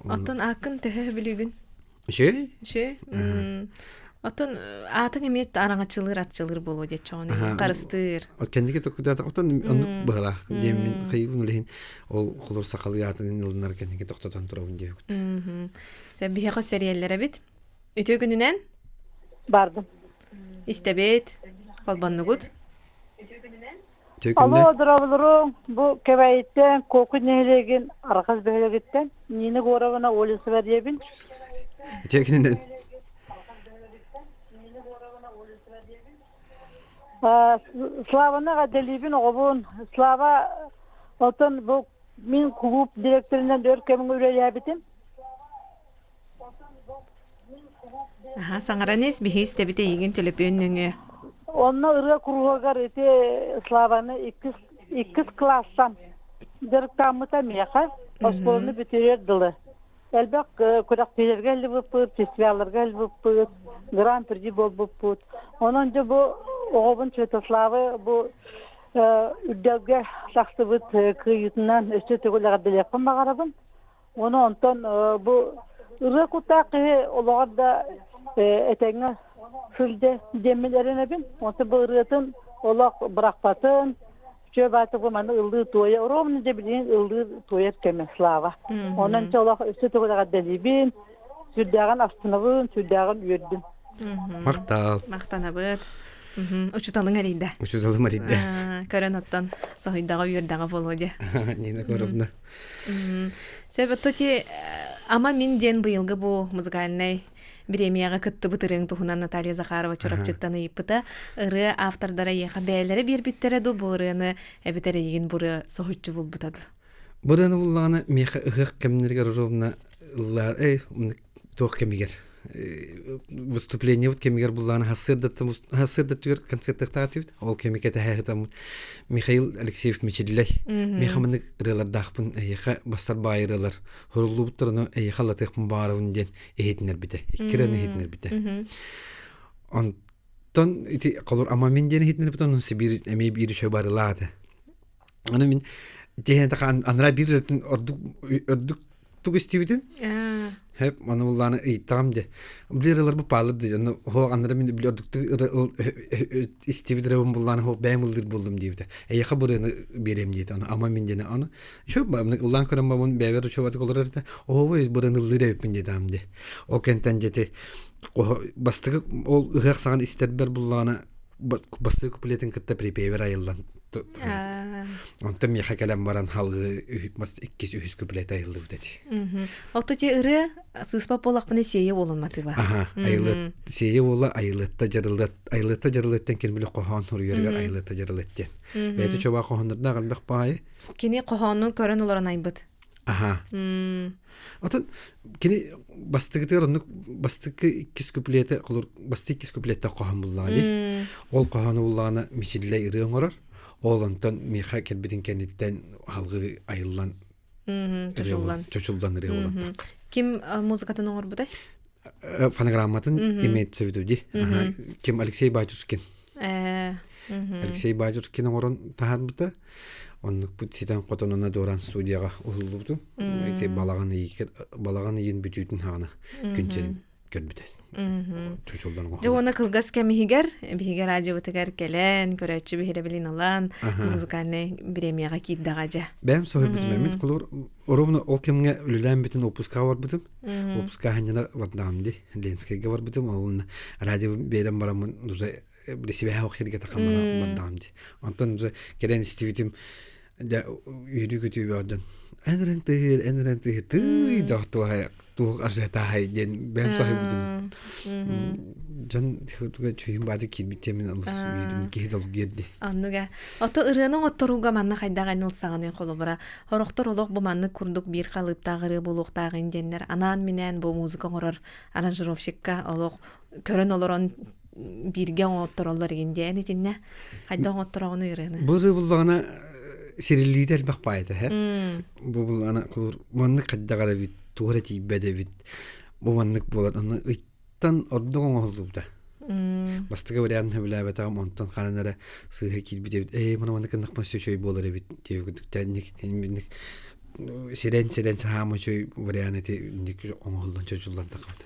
Оттон ааккын төһө билигин? Үчүгэй? Үчүгэй. Оттон аатыҥ эмиэ араҥаччылыыр арчылыыр буолуо диэччэҕин харыстыыр. Кэнники токкудаата отон оннук быһалаах диэн мин хайыбын үлэһин ол холор сахалыы аатын ылынар кэнники тохтотон турабын диэбит. Сэ биһиэхэ сэрийэллэр эбит. Үтүө күнүнэн. Бардым. Истэбит. Холбоннугут. Алло, дорооболоруҥ. Бу Кэбээйиттэн Куокуй нэһилиэгин Арҕас бөһүөлэгиттэн Нина Горовна Олесова диэбин. Үтүө күнүнэн. Славаны эҕэрдэлиибин оҕобун. Слава оттон бу мин кулууп директорынан өр кэмҥэ үлэлээбитим. Аха, саҥаран ис, биһи истэбит эйигин төлөпүөн нөҥүө. Онно ырыа куруһуогар ити Славаны иккис, иккис класстан дьарыктааммыта миэхэ оскуоланы бүтэрэр дылы. Элбэх күрэхтэһиилэргэ ыллыбыппыт, фестивалларга ыллыбыппыт, гран-при буолбуппут. Онон дьэ бу оҕобун Святославы бу үрдэлгэ тахсыбыт кыайыытынан өссө төгүл эҕэрдэлиэхпин баҕарабын. Уонна онтон бу ырыа куттаах киһи олоҕор да этэҥҥэ сылдьа диэммин эрэнэбин. Онтон бу ырыатын олох бырахпатын, үчүгэй баайта бу маны ыллыы туойа, ровно дьэ билигин ыллыыр туойар кэмэ Слава. Онон чэ олох өссө төгүл эҕэрдэлиибин, сүрдээҕин астынабын, сүрдээҕин үөрдүм. Махтал. Махтанабыт. Учуталыҥ эрийдэ. Учуталым эрийдэ. Көрөн оттон соһуйдаҕа үөрдэҕэ буолуо диэ. Нина Коровна. Сөп тоти ама мин диэн быйылгы бу музыкальнай бириэмийэҕэ кыттыбыт ырыаҥ туһунан Наталья Захарова Чурапчыттан ыйыппыта. Ырыа автордара эйиэхэ бэйэлэрэ биэрбиттэрэ ду бу ырыаны эбэтэр эйигин бу ырыа соһуччу булбута ду? Бу ырыаны буллаҕына миэхэ ыһыах кэмнэригэр ровно ыллаар туох кэмигэр выступлениебыт кэмигэр буллааны хассыардаттыгар концертыахтаатыбыт ол кэми кэтэһэ Михаил Алексеев Мичиллэй миэхэ маннык ырыалардаахпын эйиэхэ бассар баай ырыалар хоруллубуттарына эйиэхэ аллатыахпын баҕарабын диэн иһитиннэрбитэ икки ырыаны иһитиннэрбитэ онтон ити холур ама мин диэн иһитиннэрбит онон Сибиир эмиэ биир үчүгэй барылаата Аны мин тиһэн анараа биир ырытын ордук ордук тугу истибитим. Хэп маны буллааны ыйыттаҕым де. Били ырылар бу паалыр де. Онно хоох анара мин били ордуктук истибит ырыбын буллааны хоох бэйэм ыллыыр буллум диэбитэ. Эйиэхэ бу ырыаны биэриэм диэтэ. Аны ама мин диэни аны шо ыллаан көрөн бабын бэйэбэр учуобатык олорор этэ. Оһобой бу ырыаны ыллыыр эбиппин диэтаам де. Ол кэнтэн дьэти бастакы ол ыһыах саҕан истэрбэр буллаҕына бастакы куплетын кытта припевер айыллан Онтон миэхэ кэлэн баран халгы иккис үһүс куплет айыллыбыт эти. Отто ти ырыа сыыспа буолахпына сиэйэ уолун матыба. Аха, айылыт сиэйэ уола айылытта жарылыт айылытта жарылыттан ким биле хоһоон суруйарыгар айылытта жарылыт диэн. Бэйэтэ чобаа хоһооннордоох элбэх баайы. Кини хоһоонун көрөн олорон айбыт. Аха. Отон кини бастакытыгар оннук бастакы иккис куплеты холор бастакы иккис куплеттэ хоһоон буллаҕа дии. Ол хоһоону буллаҕына Мичиллэй ырыа оҥорор. Ол онтон миэхэ кэлбитин кэнниттэн алгыы айыллан чочуллан чочуллан ырыа буолан Ким музыкатын оҥорбутай? Фонограмматын имеется в виду дии. Ким Алексей Батюшкин. Алексей Баджуркин оҥорон таһаарбыта. Оннукпут ситэн хотонуна дуоран студияҕа уһуллубутум. Ити балаҕан ыйыгар балаҕан ыйын бүтүүтүн хаҕана күн көрбүтэ. Чочулдан Дьэ уонна кылгас кэм иһигэр биһиги радиобытыгар кэлэн, көрөөччү биһирэбилин ылан, музыкальнай бириэмийэҕэ киирдэҕэ дьэ. Бэйэм соһуйбутум эмит холобур ровно ол кэмҥэ үлэлээн бүтүн опускаҕа барбытым. Опуска ханньана бардаҕым дии. Ленскэйгэ барбытым. Ол радио биэрэн бараммын уже сибэһэ ох сиргэ тахаммара бардаҕым дии. Онтон уже кэлэн истибитим дьэ үөрүү көтүү дьон эн тыһыр эн тыһыр тыый да туох туох ажиотаһай диэн бэйэм соһуйбутум. Дьон чүйүн бааты киирбит диэмин олус үөрдүм киһи долгуйар дии. Оннуга. Ото ырыаны оҥотторууга манна хайдах эн ылсаҕыный холобура Сорохтор олох бу маннык курдук биир халыыптаах ырыа буолуохтааҕын диэннэр анаан-минээн бу музыка оҥорор аранжировщикка олох көрөн олорон бииргэ оҥоттороллор игин диэн итиннэ хайдах оҥоттороҕуну ырыаны Бу ырыа буллаҕына. Сириллиитэ элбэх баайта һэ. Бу булана кулур маннык хайдаҕар эбит, туох эрэ тиийбэт эбит. Бу маннык буолан аны ыйтан ордук оҥоһуллубута. Бастакы вариант сөбүлээбэтэҕим, онтон ханан эрэ сыыһа киирбит эбит. Ээ, маны маннык гыннахпына үчүгэй буолар эбит диэбит курдук инник сирэн-сирэн саһаама үчүгэй вариант ити инник оҥоһуллан чочуллан таххабыта.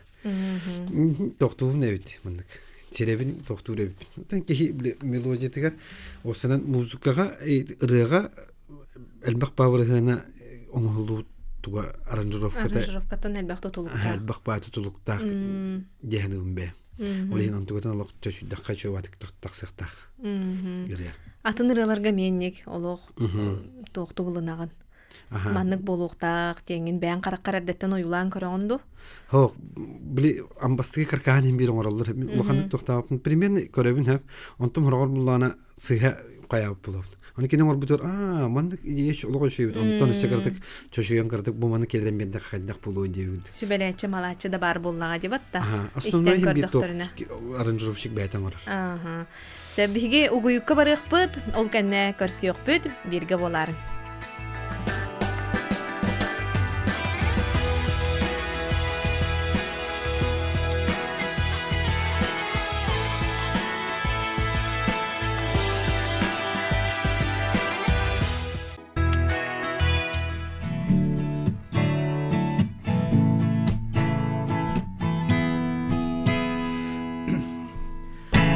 Тохтуурум эбит маннык. Сирэбин тохтуур эбиппин. Оттон киһи мелодиятыгар уопсанан музыкаҕа ырыаҕа элбэх баабырыһыана оҥоһуллубут туга аранжировката аранжировкаттан элбэх тутулуктаах элбэх баа тутулуктаах диэһэн ылым бэйэм. Ол иһин онтугутун олох чочуйдахха чуобатык тахсыахтаах ырыа. Атын ырыаларга миэнник олох туох тугулунаҕын. Маннык буолуохтаах диэҥҥин бэйэҥ хараххар эрдэттэн ойуулаан көрөҕүн дуу? Һоох, били амбастыгы каркаан иһин биир оҥороллор. Улаханнык тохтообоппун. Примерно көрөбүн хөп. Онтум хороҕор буллаҕына сыыһа хайаабыт буолабын. Аны кини оҥорбутугар аа маннык идея олох үчүгэйбит. Онтон өссө кыратык чочуйан кыратык бу маны кэлэн биэрдэх хайдах буолуо диэбит. Сүбэлээччи малааччы да баар буоллаҕа дии батта. Основной иһин биир аранжировщик бэйэтэ оҥорор. Аха. Сөп биһиги угуйукка барыахпыт, ол кэннэ көрсүөхпүт, бииргэ буолаарыҥ.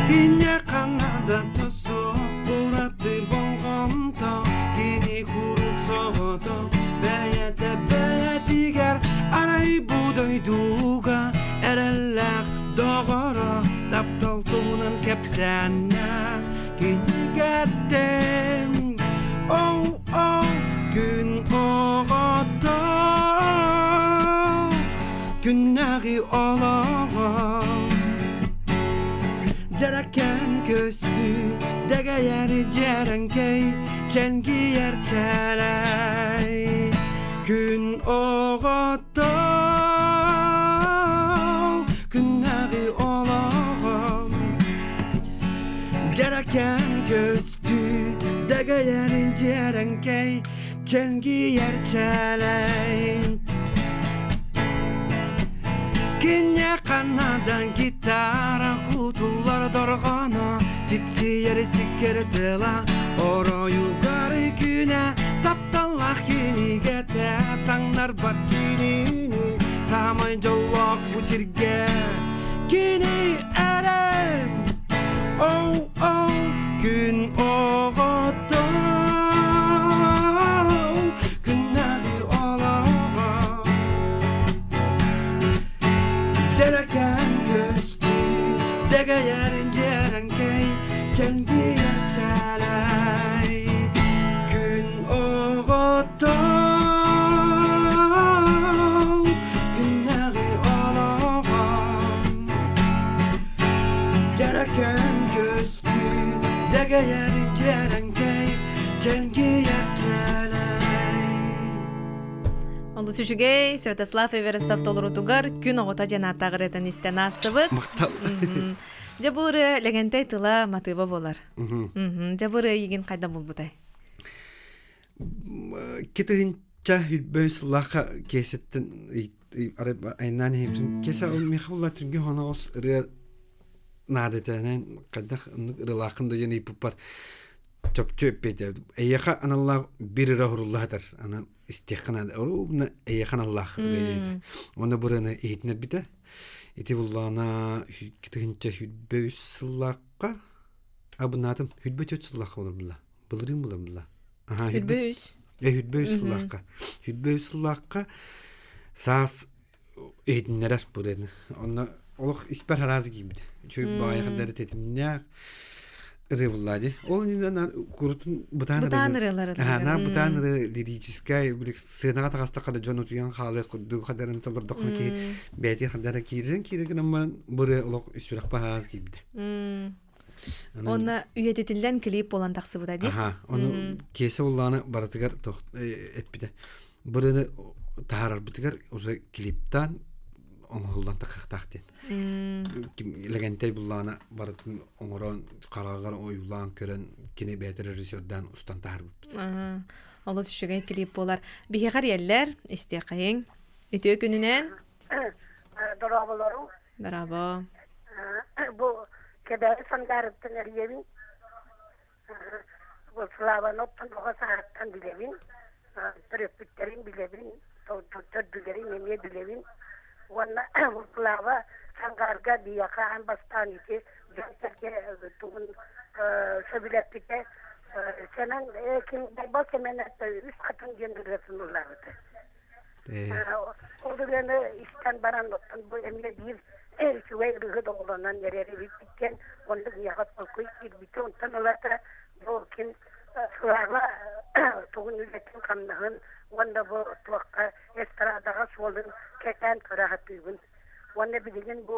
Кине Канада тосо ураты болҕомто кини куруук соҕото бэйэтэ бэйэтигэр арай бу дойдуга эрэллээх доҕоро таптал туһунан кэпсээннээх кинигэттэн оу оу күн оҕото күннээҕи олоҕо Дьэрэкээн көстүү дэгэйэр дьэрэҥкэй чэнгийэр чээлэй күн оҕото күннээҕи олоҕом Дьэрэкээн көстүү дэгэйэр дьэрэҥкэй чэнгийэр чээлэй Киньэ ханнадан гитара кутуллар дорҕооно сипсийэр сиккэр тыла оройугар күнэ тапталлаах кинигэтэ таҥнарбат кинини саамай дьоллоох бу сиргэ кини эрэ оу оу күн оҕото күннээҕи олоҕо Дьэрэкээн көстүү дэгэйэрин дьэрэҥкэй чэлгийэр чээлэй күн оҕото күннээҕи олоҕо Дьэрэкээн көстүү дэгэйэрин дьэрэҥкэй чэлгийэр чээлэй Олус үчүгэй Святослав Эверестов толорутугар күн оҕото диэн ааттаах ырыатын истэн аастыбыт. Махтал. Дьэ бу ырыа Лэгэнтэй тыла матыыба буолар. Дьэ бу ырыа эйигин хайда булбутай? Китыһынча хүлбөй сыллаахха киэсэттэн айнаан иһимтин киэсэ миэхэ була түргү хоноҕос ырыа наадатанан хайдах оннук ырыалааххын да диэн ыйыппыппар чопчу эппиэтэ эйиэхэ аналлаах бир ыра хуруллаһатар аны истиэххэ наада ровно эйиэхэ аналлаах ырыа диэтэ уонна бу ырыаны иһитинэрбитэ ити буллаҕына китыһынча 23 сыллаахха абынаатым 24 сыллаахха буолар былырыын буолар була аха 23 23 сыллаахха 23 сыллаахха саас иһитиннэрэр бу ырыаны онно олох испэр араас киирбитэ үчүгэй баҕайы хардары тэтимнээх ырыа буллаа дии ол иннинэ курутун бытаан бытаан ырыалары наар бытаан ырыа лирическай сыанаҕа таҕыстахха да дьон утуйан хаалыах курдук хадарын толордоххуна киһи бэйэтин хардара киирэрин киирэр гынан бу ырыа олох сүрэх баһаас киирбитэ Онно үйэтитиллэн клип буолан тахсыбыта дии. Аха, ону киэсэ уллааны барытыгар эппитэ. Бу ырыаны таһаарарбытыгар уже клиптаан оҥоһуллан тахыахтаах диэн. Лэгэнтэй буллаҕына барытын оҥорон, хараҕар ойуулаан көрөн, кини бэйэтэ режиссердаан устан таһаарбыппыт. Олус үчүгэй клип буолар. Биһиэхэ эрийэллэр, истиэхэйиҥ. Үтүө күнүнэн. Дорооболору. Дорообо. Бу Кэбээйи Сандаарыттан эрийэбин. Бу Славаны оттон оҕо сааһыттан билэбин. Төрөппүттэрин билэбин, төрдүлэрин эмиэ билэбин. Уонна бу Слава Сангаарга биһиэхэ аан бастаан ити дьон-сэргэ тугун сөбүлэппитэ. Сэмэн ким Байбал Сэмэн үс хатыҥ диэн ырыатын ыллаабыта. Ол ырыаны истэн баран оттон бу эмиэ биир үчүгэй ырыаһыт оҕолонон эрэр эбиппит оннук ийэҕэ толкуй киирбитэ. Онтон ылата бу ким Слава тугун үлэтин-хамнаһын уонна бу туохха эстрадаҕа суолун кэтээн көрө сатыыбын. Уонна билигин бу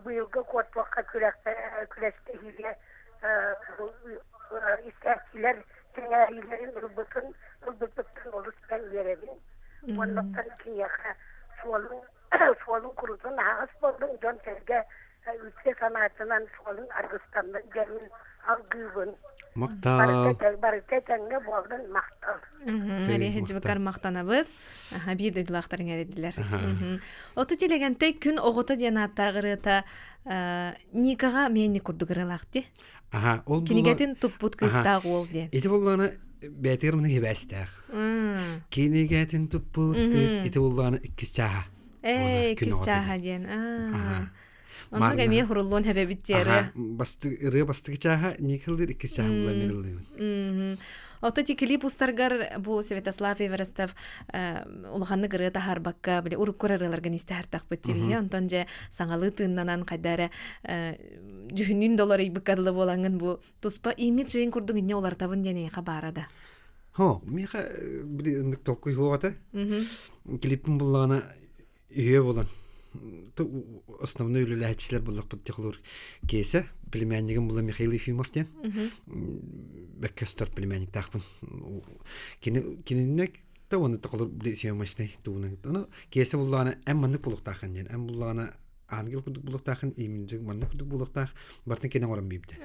быйылгы куотуохха күрэстэһиигэ истээччилэр сэҥээриилэрин ылбытын ылбыппыттан олус бэн үөрэбин. Уоннаттан киниэхэ суолун суолун курутун аһаҕас буоллун, дьон-сэргэ үтүө санаатынан суолун аргыстаннын диэммин алгыыбын. Махтал. Барыта этэҥҥэ буоллун, махтал. Мария Хеджибакар махтанабыт. Биир дойдулаахтарыҥ эридилэр. Оту телегентэй күн оҕото диэн ааттаах ырыата Никаҕа мээнни курдук ырыалаах дии. Аха, ол Кинигэтин туппут кыыстаах уол диэн. Ити буллаана бээтигэр маны хибээстээх. Кинигэтин туппут кыыс ити буллаана иккис чааһа. Ээ, иккис чааһа диэн. Оннук эмиэ хуруллуон хэбэбит диэри. Ырыа бастакы чааһа Николдыр иккис чааһа була мен ыллыыбын. Ото ти клип устаргар бу Святослав Эверестов улаханнык ырыа таһаарбакка били урукку ырыаларгын истэһэртахпыт тибиһи онтон же саҥалыы тыыннанан хайда эрэ дьүһүнүн доларыйбыкка дылы буолаҥҥын бу туспа имиджин курдук инне улартабын диэн эйиэхэ баара да. Хо, миэхэ били ыннык толкуй хуоҕата. Клиппин буллаҕына үһүө буолан основной үлэлээччилэр буллахпыт техлур Кеся племяннигым була Михаил Ефимов диэн бэккөстөр племянниктаахпын кини кининнэ та уонна тохолор били съемочный тугунан ону Кеся буллаҕына эн маннык булуохтааххын диэн эн буллаҕына ангел курдук булуохтаахын имиджи маннык курдук булуохтаах бартын кини оҥорон биирдэ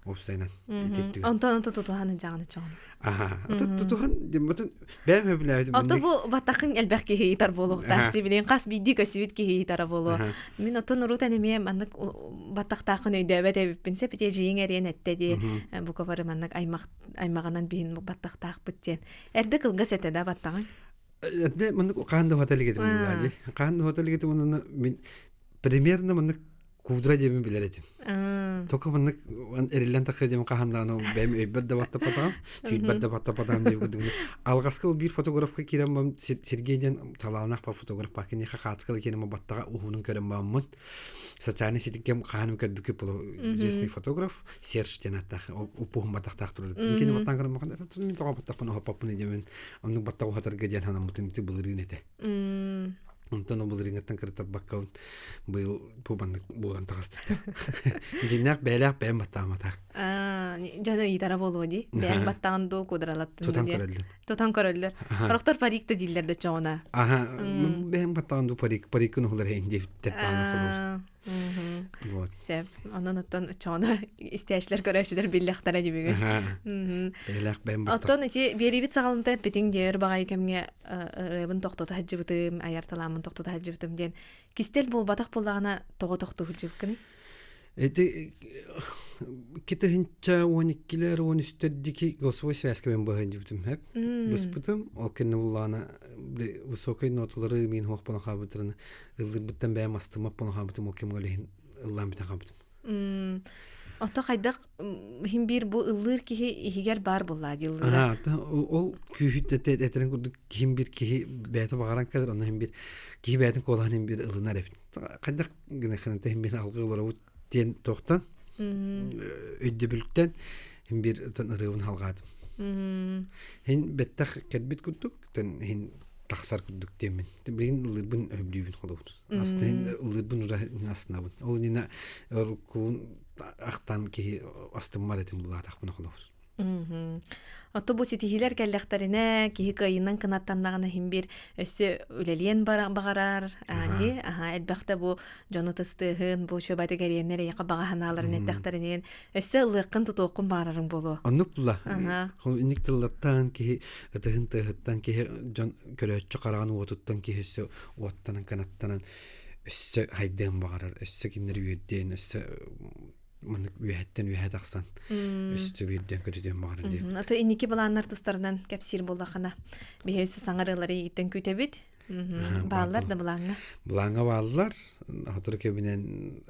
уопсайынан онтон онто тутуһан дьаҕаны чоҕун аха тутуһан димматын бэйэм сөбүлээбитим ото бу батахын элбэх киһи ыытар буолуохтаах дии билин хас биирдии көсүбүт киһи ыытара буолуо мин отон урут эмиэ маннык баттахтаахын өйдөөбөт эбиппин сеп ити эдьиийиҥ эриэн этте дии бука бары маннык аймах аймаҕынан биһин баттахтаахпыт диэн эрдэ кылгас этэ да баттаҕыҥ Эрдэ маннык хаан да уһата илик этим дии. Хаан да уһата илик этим онно мин примерно маннык куудра диэбин билэр этим. Только маннык эриллэн тахса диэм хаһан даҕаны ол бэйэм өйбөр да баттапатаҕым, түүрбэр да баттапатаҕым диэн курдук. Алҕаска ол биир фотографка киирэн бам Сергей диэн талааннаах па фотограф па киниэхэ хаачыкала киирэн баттаҕа уһунун көрөн бааммын. Социальный сетиккэ хаһаным көрбүккү полу известный фотограф Серж диэн аттаах уппуһун баттахтаах турар. Кини баттаан көрөн бахан мин тоҕо баттахпын уһаппаппын диэмин оннук баттах уһатарга диэн санаммытым ити былырыын этэ. Онтон ол былырыыҥҥыттан кырытарбаккабын быйыл бу маннык буолан таҕыстыта. Дьиннээх бэйэлээх бэйэм баттааматах. Дьоно ыйытара буолуо дии. Бэйэҥ баттаҕын дуу кудралаттын Тутан көрөллөр. Тутан көрөллөр. Орохтор парик да дииллэр да чоҕуна. Аха, бэйэм баттаҕын дуу парик, париккын уһулар эйин диэбиттэр баана холуур. Вот. Сөп. Онон оттон чоҕуна истээчилэр көрөөччүлэр биллэхтэрэ дибигин. Бэйэлээх бэйэм Оттон ити биэриибит саҕаланта эппитиҥ диэр баҕайы кэмҥэ ырыабын тохтото сылдьыбытым, айар талааммын тохтото сылдьыбытым диэн кистэл буолбатах буоллаҕына тоҕо тохтуу сылдьыбыккыный? Ити китыһынча уон иккилэр уон үстэрдики голосовой связка мен быһан дьибитим хэп быспытым ол кэннэ буллаана высокой ноталары мин хуох боно хаабытырын ыллырбыттан бэйэм астымап боно хаабытым ол кэмгэ лиһин ыллаан бүтэн хаабытым. Ото хайдах хим биир бу ыллыыр киһи иһигэр баар буллаа дииллэр. Ол күүһүт этерин курдук киһим бир киһи бэйэтэ баҕаран кэлэр онно хим бир киһи бэйэтин куолаһын хим бир ылынар эбит. Хайдах гына хим бир алгы олоробут диэн туохтан өйдөбүлтэн хим бир ырыабын халҕаатым. Хин бэттэх кэлбит курдук хин тахсар курдук диэммин. Билигин ыллыырбын өйдүүбүн холобур. Астын ыллыырбын ура астынабын. Ол иннинэ оруккубун ахтан киһи астыммар этим булаатахпын холобур. Отто бу ситиһиилэр кэллэхтэринэ киһи кыайыынан кынаттаннаҕына иһин биир өссө үлэлиэн баҕарар ди аха элбэхтэ бу дьону тыстыаһын бу чөбаты кэриэннэр эйэхэ баҕа санааларын эттэхтэринэн өссө ылыаххын тутуоххун баҕарарыҥ буолуо. Оннук була. Инник тыллартан киһи ытыһын тыаһыттан киһи дьон көрөөччү хараҕын уотуттан киһи өссө уоттанан кынаттанан өссө хайдыан баҕарар, өссө кинилэри үөрдүөн, өссө маннык үөһэттэн үөһэ тахсан өстө биирдэн көтүтүөн баҕарар диэн. Ато инники былааннар тустарынан кэпсиир буоллахына биһи өссө саҥа ырыалары ийигиттэн күүтэбит. Бааллар да былааҥҥа? Былааҥҥа бааллар. Сотору кэминэн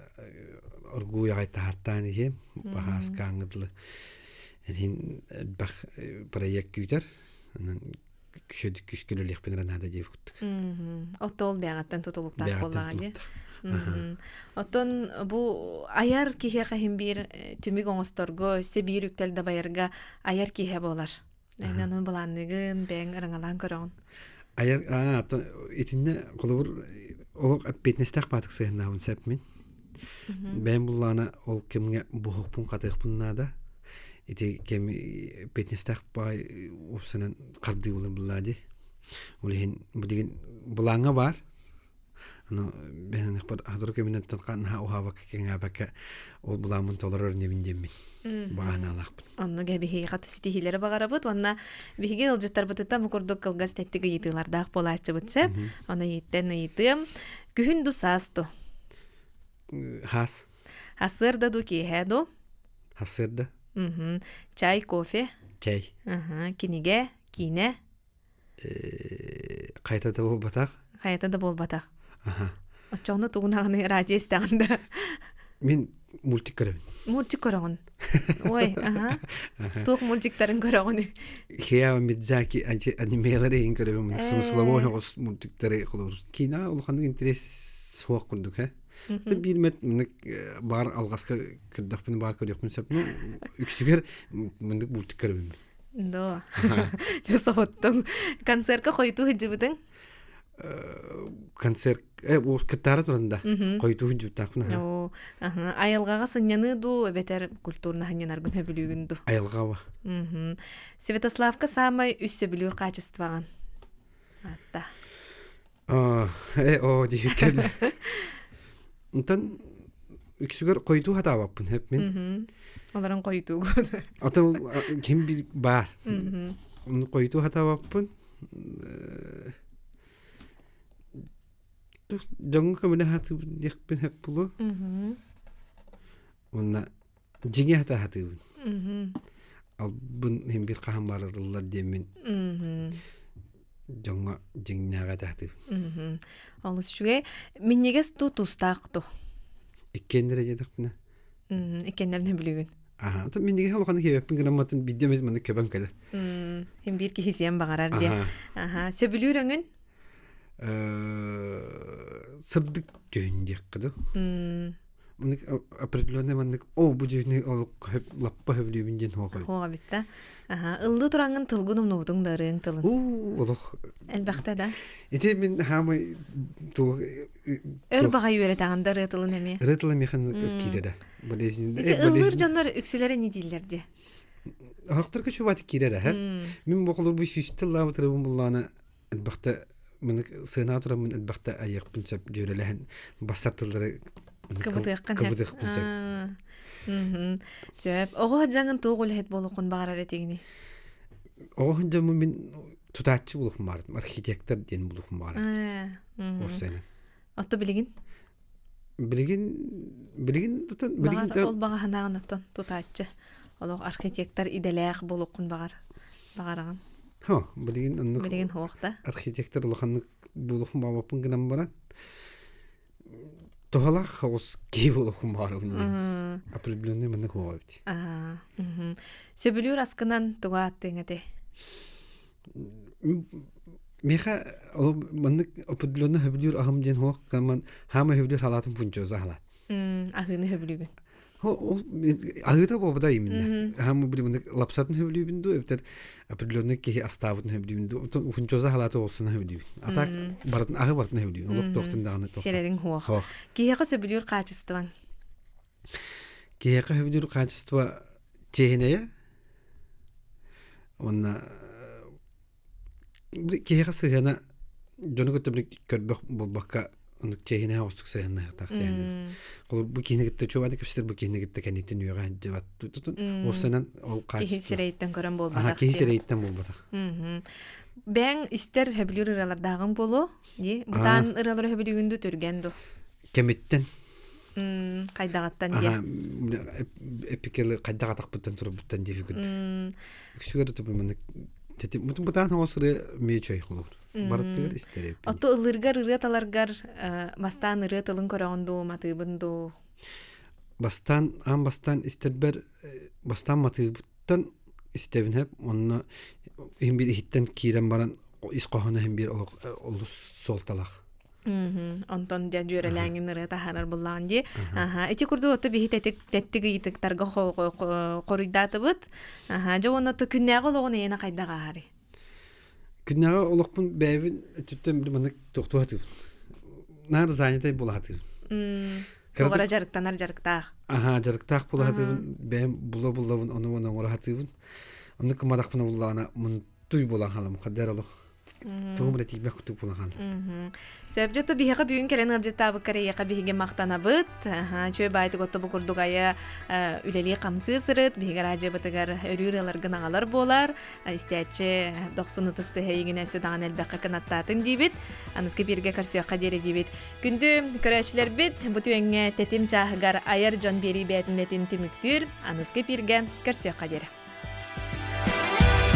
оргууй аҕай таһартаан иһиэм. Баһааскааҥҥы дылы Эһин элбэх проект күүтэр. Онон күскүл үлиэхпин эрэ наада диэбит курдук. Оттон ол бэйэҕиттэн тутулуктаах буоллаҕа дии. Оттон бу айар киһиэхэ иһин биир түмүк оҥосторго, өссө биир үктэл дабайарга айар киһи буолар. Эн ону былаанныгын, бэйэҥ ырыҥалаан көрөҕүн. Айар итиннэ холобур олох эппиэтинэстээх баатык сыһыннаабын сөп мин. Бэйэм буллаана ол кэмҥэ буһуохпун хатыахпын наада. Ити кэм эппиэтинэстээх баай уопсанан хардыы булар буллаа дии. Ол иһин билигин былааҥҥа баар. Аны бэһэнэхпэр сотору кэминэн наһаа уһаабакка кэҥээбэккэ ол былааммын толорор инибин диэммин баҕанаалаахпын. Онно биһиги хата ситиһиилэри баҕарабыт уонна биһиги ыалдьыттарбытыттан бу курдук кылгас тэттик ыйытыылардаах буолааччыбыт сөп. Ону ыйыттан ыйытыам. Күһүн ду саас ду? Хаас. Сарсыарда ду киэһэ ду? Сарсыарда. Чай, кофе? Чай. Кинигэ, киинэ? Хайата да буолбатах. Хайата да буолбатах. Оччоҕуна тугун аҕаны радио истэҕин да? Мин мультик көрөбүн. Мультик көрөҕүн. Ой, аха. Туох мультиктарын көрөҕүн? Хаяо Мидзаки анимелары иһин көрөбүн. Смысловой оҕус мультиктары холобур. Киинэҕэ улаханнык интерес суох курдук, э? Биир мет баар алҕаска көрдөхпүнэ баар көрүөхпүн сөп. Ну, үксүгэр мындык мультик көрөбүн. Да. Соһуттуҥ. Концертка хойутуу сылдьыбытыҥ? Концерт кыттаара туран да хойутуу сылдьыбыттаахпын Айылҕаҕа сынньаныы дуу эбэтэр культурно сынньанаргын сөбүлүүгүн дуу? Айылҕаҕа. Святославка саамай үс сөбүлүүр хаачыстыбаҕын аатта. Оо диэбиккин. Онтон үксүгэр хойутуу хатаабаппын хэп мин. Олорон хойутуугун. Ата ким бир баар. Хойутуу хатаабаппын. Дьоҥҥо көмөлө хатыыбын диэхпин хэп булу. Уонна дьиҥэ хата хатыыбын. Албын иһин бир хаһан барарыллар диэммин дьоҥҥо дьиҥнээҕи этэ сатыыбын. Олус үчүгэй. Минньигэс туу туустаах туу? Иккиэннэрэ диэтэхпинэ. Иккиэннэрин сөбүлүүгүн. Аха, то минньигэс улахан киһибэппин гынамматын биирдэ эмит маннык көбөн кэлэр. Хин биир киһи сиэн баҕарар диэн. Аха, сөбүлүүр өҥүн? Сырдык дьүһүн диэххэ дуу. Маннык определенный маннык о бу дьүһүнү олох лаппа сөбүлүүбүн диэн хуох эбит. Хуох эбит да. Аха, ыллыы тураҥҥын тылгын умнубутуҥ да ырыаҥ тылын. Уу, олох. Элбэхтэ да. Ити мин хаамай туох Өр баҕай үөрэтаҕын да ырыа тылын эмиэ. Ырыа тыла миэхэ киирэрэ. Болезнь. Ити ыллыыр дьоннор үксүлэрэ не дииллэр дии. Охторго чубати киирэрэ, һэ. Мин бу холобур сүүс тыллаабыт ырыабын буллаана элбэхтэ мынык сыанаа тураммын элбэхтэ айыахпын сөп дьүөрэлэһэн бассар тыллары кыбытыаххын кыбытыахпын сөп сөп оҕо сылдьаҥын туох үлэһит буолуоххун баҕарар этигиний оҕо сылдьаммын мин тутааччы буолуохпун баҕарытым архитектор диэн буолуохпун баҕарар уопсайынан Отто билигин билигин билигин билигин ол баҕа санааҕын оттон тутааччы олох архитектор идэлээх буолуоххун баҕар баҕараҕын Хо, билигин оннук билигин суох да архитектор улаханнык буолуохпун баҕарбаппын гынан баран туһалаах оҕус киһи буолуохпун баҕарабын диэн определенный маннык уоҕа эбит сөбүлүүр аскынан тугу ааттыаҥ этэй Миэхэ ол маннык определенно сөбүлүүр аһым диэн суох гынан хаама сөбүлүүр халаатым пунчоза халаат. Аһыыны сөбүлүүгүн. Ол аһыыта буолбата именно. Хаама били маннык лапсатын сөбүлүүбүн дуу эбэтэр определенный киһи астаабытын сөбүлүүбүн дуу. Оттон фунчоза халааты олсуна сөбүлүүбүн. А так барытын аһы барытын сөбүлүүбүн. Олох туохтан даҕаны туох. Сирэриҥ суох. Киһиэхэ сөбүлүүр хаачыстыбаҥ. Киһиэхэ сөбүлүүр хаачыстыба чиэһинэйэ. Уонна киһиэхэ сыһыана дьону кытта көрбөх буолбакка оннук чэһинэ оҕустук сыһыаннаһыахтаах диэн. Ол бу киһини кытта чуобаны кэпсэтэр бу киһини кытта кэнниттэн үөҕэ сылдьыбат. Уопсайынан ол Киһи качество. сирэйиттэн көрөн Аха, буолбатах киһи диэн. сирэйиттэн буолбатах. Бэйэҥ истэр сөбүлүүр ырыалардааҕыҥ буолуо дии. Бытаан ырыалары сөбүлүүгүн дуу, түргэн дуу? Кэмиттэн Хайдаҕыттан диэ. Аха, эпикели хайдах атахпыттан турбуттан диэбиккит. Үксүгэр да маннык тэтим бытаан оҕос ырыа эмиэ үчүгэй холобур. Барытыгар истэр эппин. Отто ыллыыргар ырыа таларгар бастаан ырыа тылын көрөҕүн дуу, матыыбын дуу? Бастаан аан бастаан истэрбэр бастаан матыыбыттан истэбин хэп онно иһин биир иһиттэн киирэн баран ис хоһооно иһин биир олус суолталаах. Онтон дьэ дьүөрэлээҥин ырыа таһаарар буллаҕын дии. Аха, ити курдук отто биһи тэтик тэттик ыйытыктарга хоруйдаатыбыт. Аха, дьэ уонна отто күннээҕи олоҕун эйиэнэ хайдах ааһарый? Күннээҕи олохпун бэйэбин өттүттэн маннык тохтуу сатыыбын. Наар занятай буола сатыыбын. Тугара дьарыктанар дьарыктаах. Аха, дьарыктаах буола сатыыбын. Бэйэм була-буллабын, ону-маны оҥоро сатыыбын. Оннук гымматахпына буллаҕына мунтуй буолан хаалам. Хаддар олох Тугум эрэ тиийбэх курдук буолан хаалар. Сөп дьэ биһиэхэ бүгүн кэлэн ыалдьыттаабыккар эйиэхэ биһиги махтанабыт. Үчүгэй баайтык отто бу курдук айа үлэлии хамсыы сырыт. Биһиги радиобытыгар өрүүр ыаларгын аҕалар буолар. Истээччи дохсун ытыс тыһа өссө даҕаны элбэххэ кынаттаатын диибит. Аныскы бииргэ көрсүөххэ диэри диибит. Күндү көрөөччүлэрбит, бу түгэҥҥэ тэтим чааһыгар айар дьон биэрии бээтинэтин түмүктүүр. Аныскы эпииргэ көрсүөххэ диэри.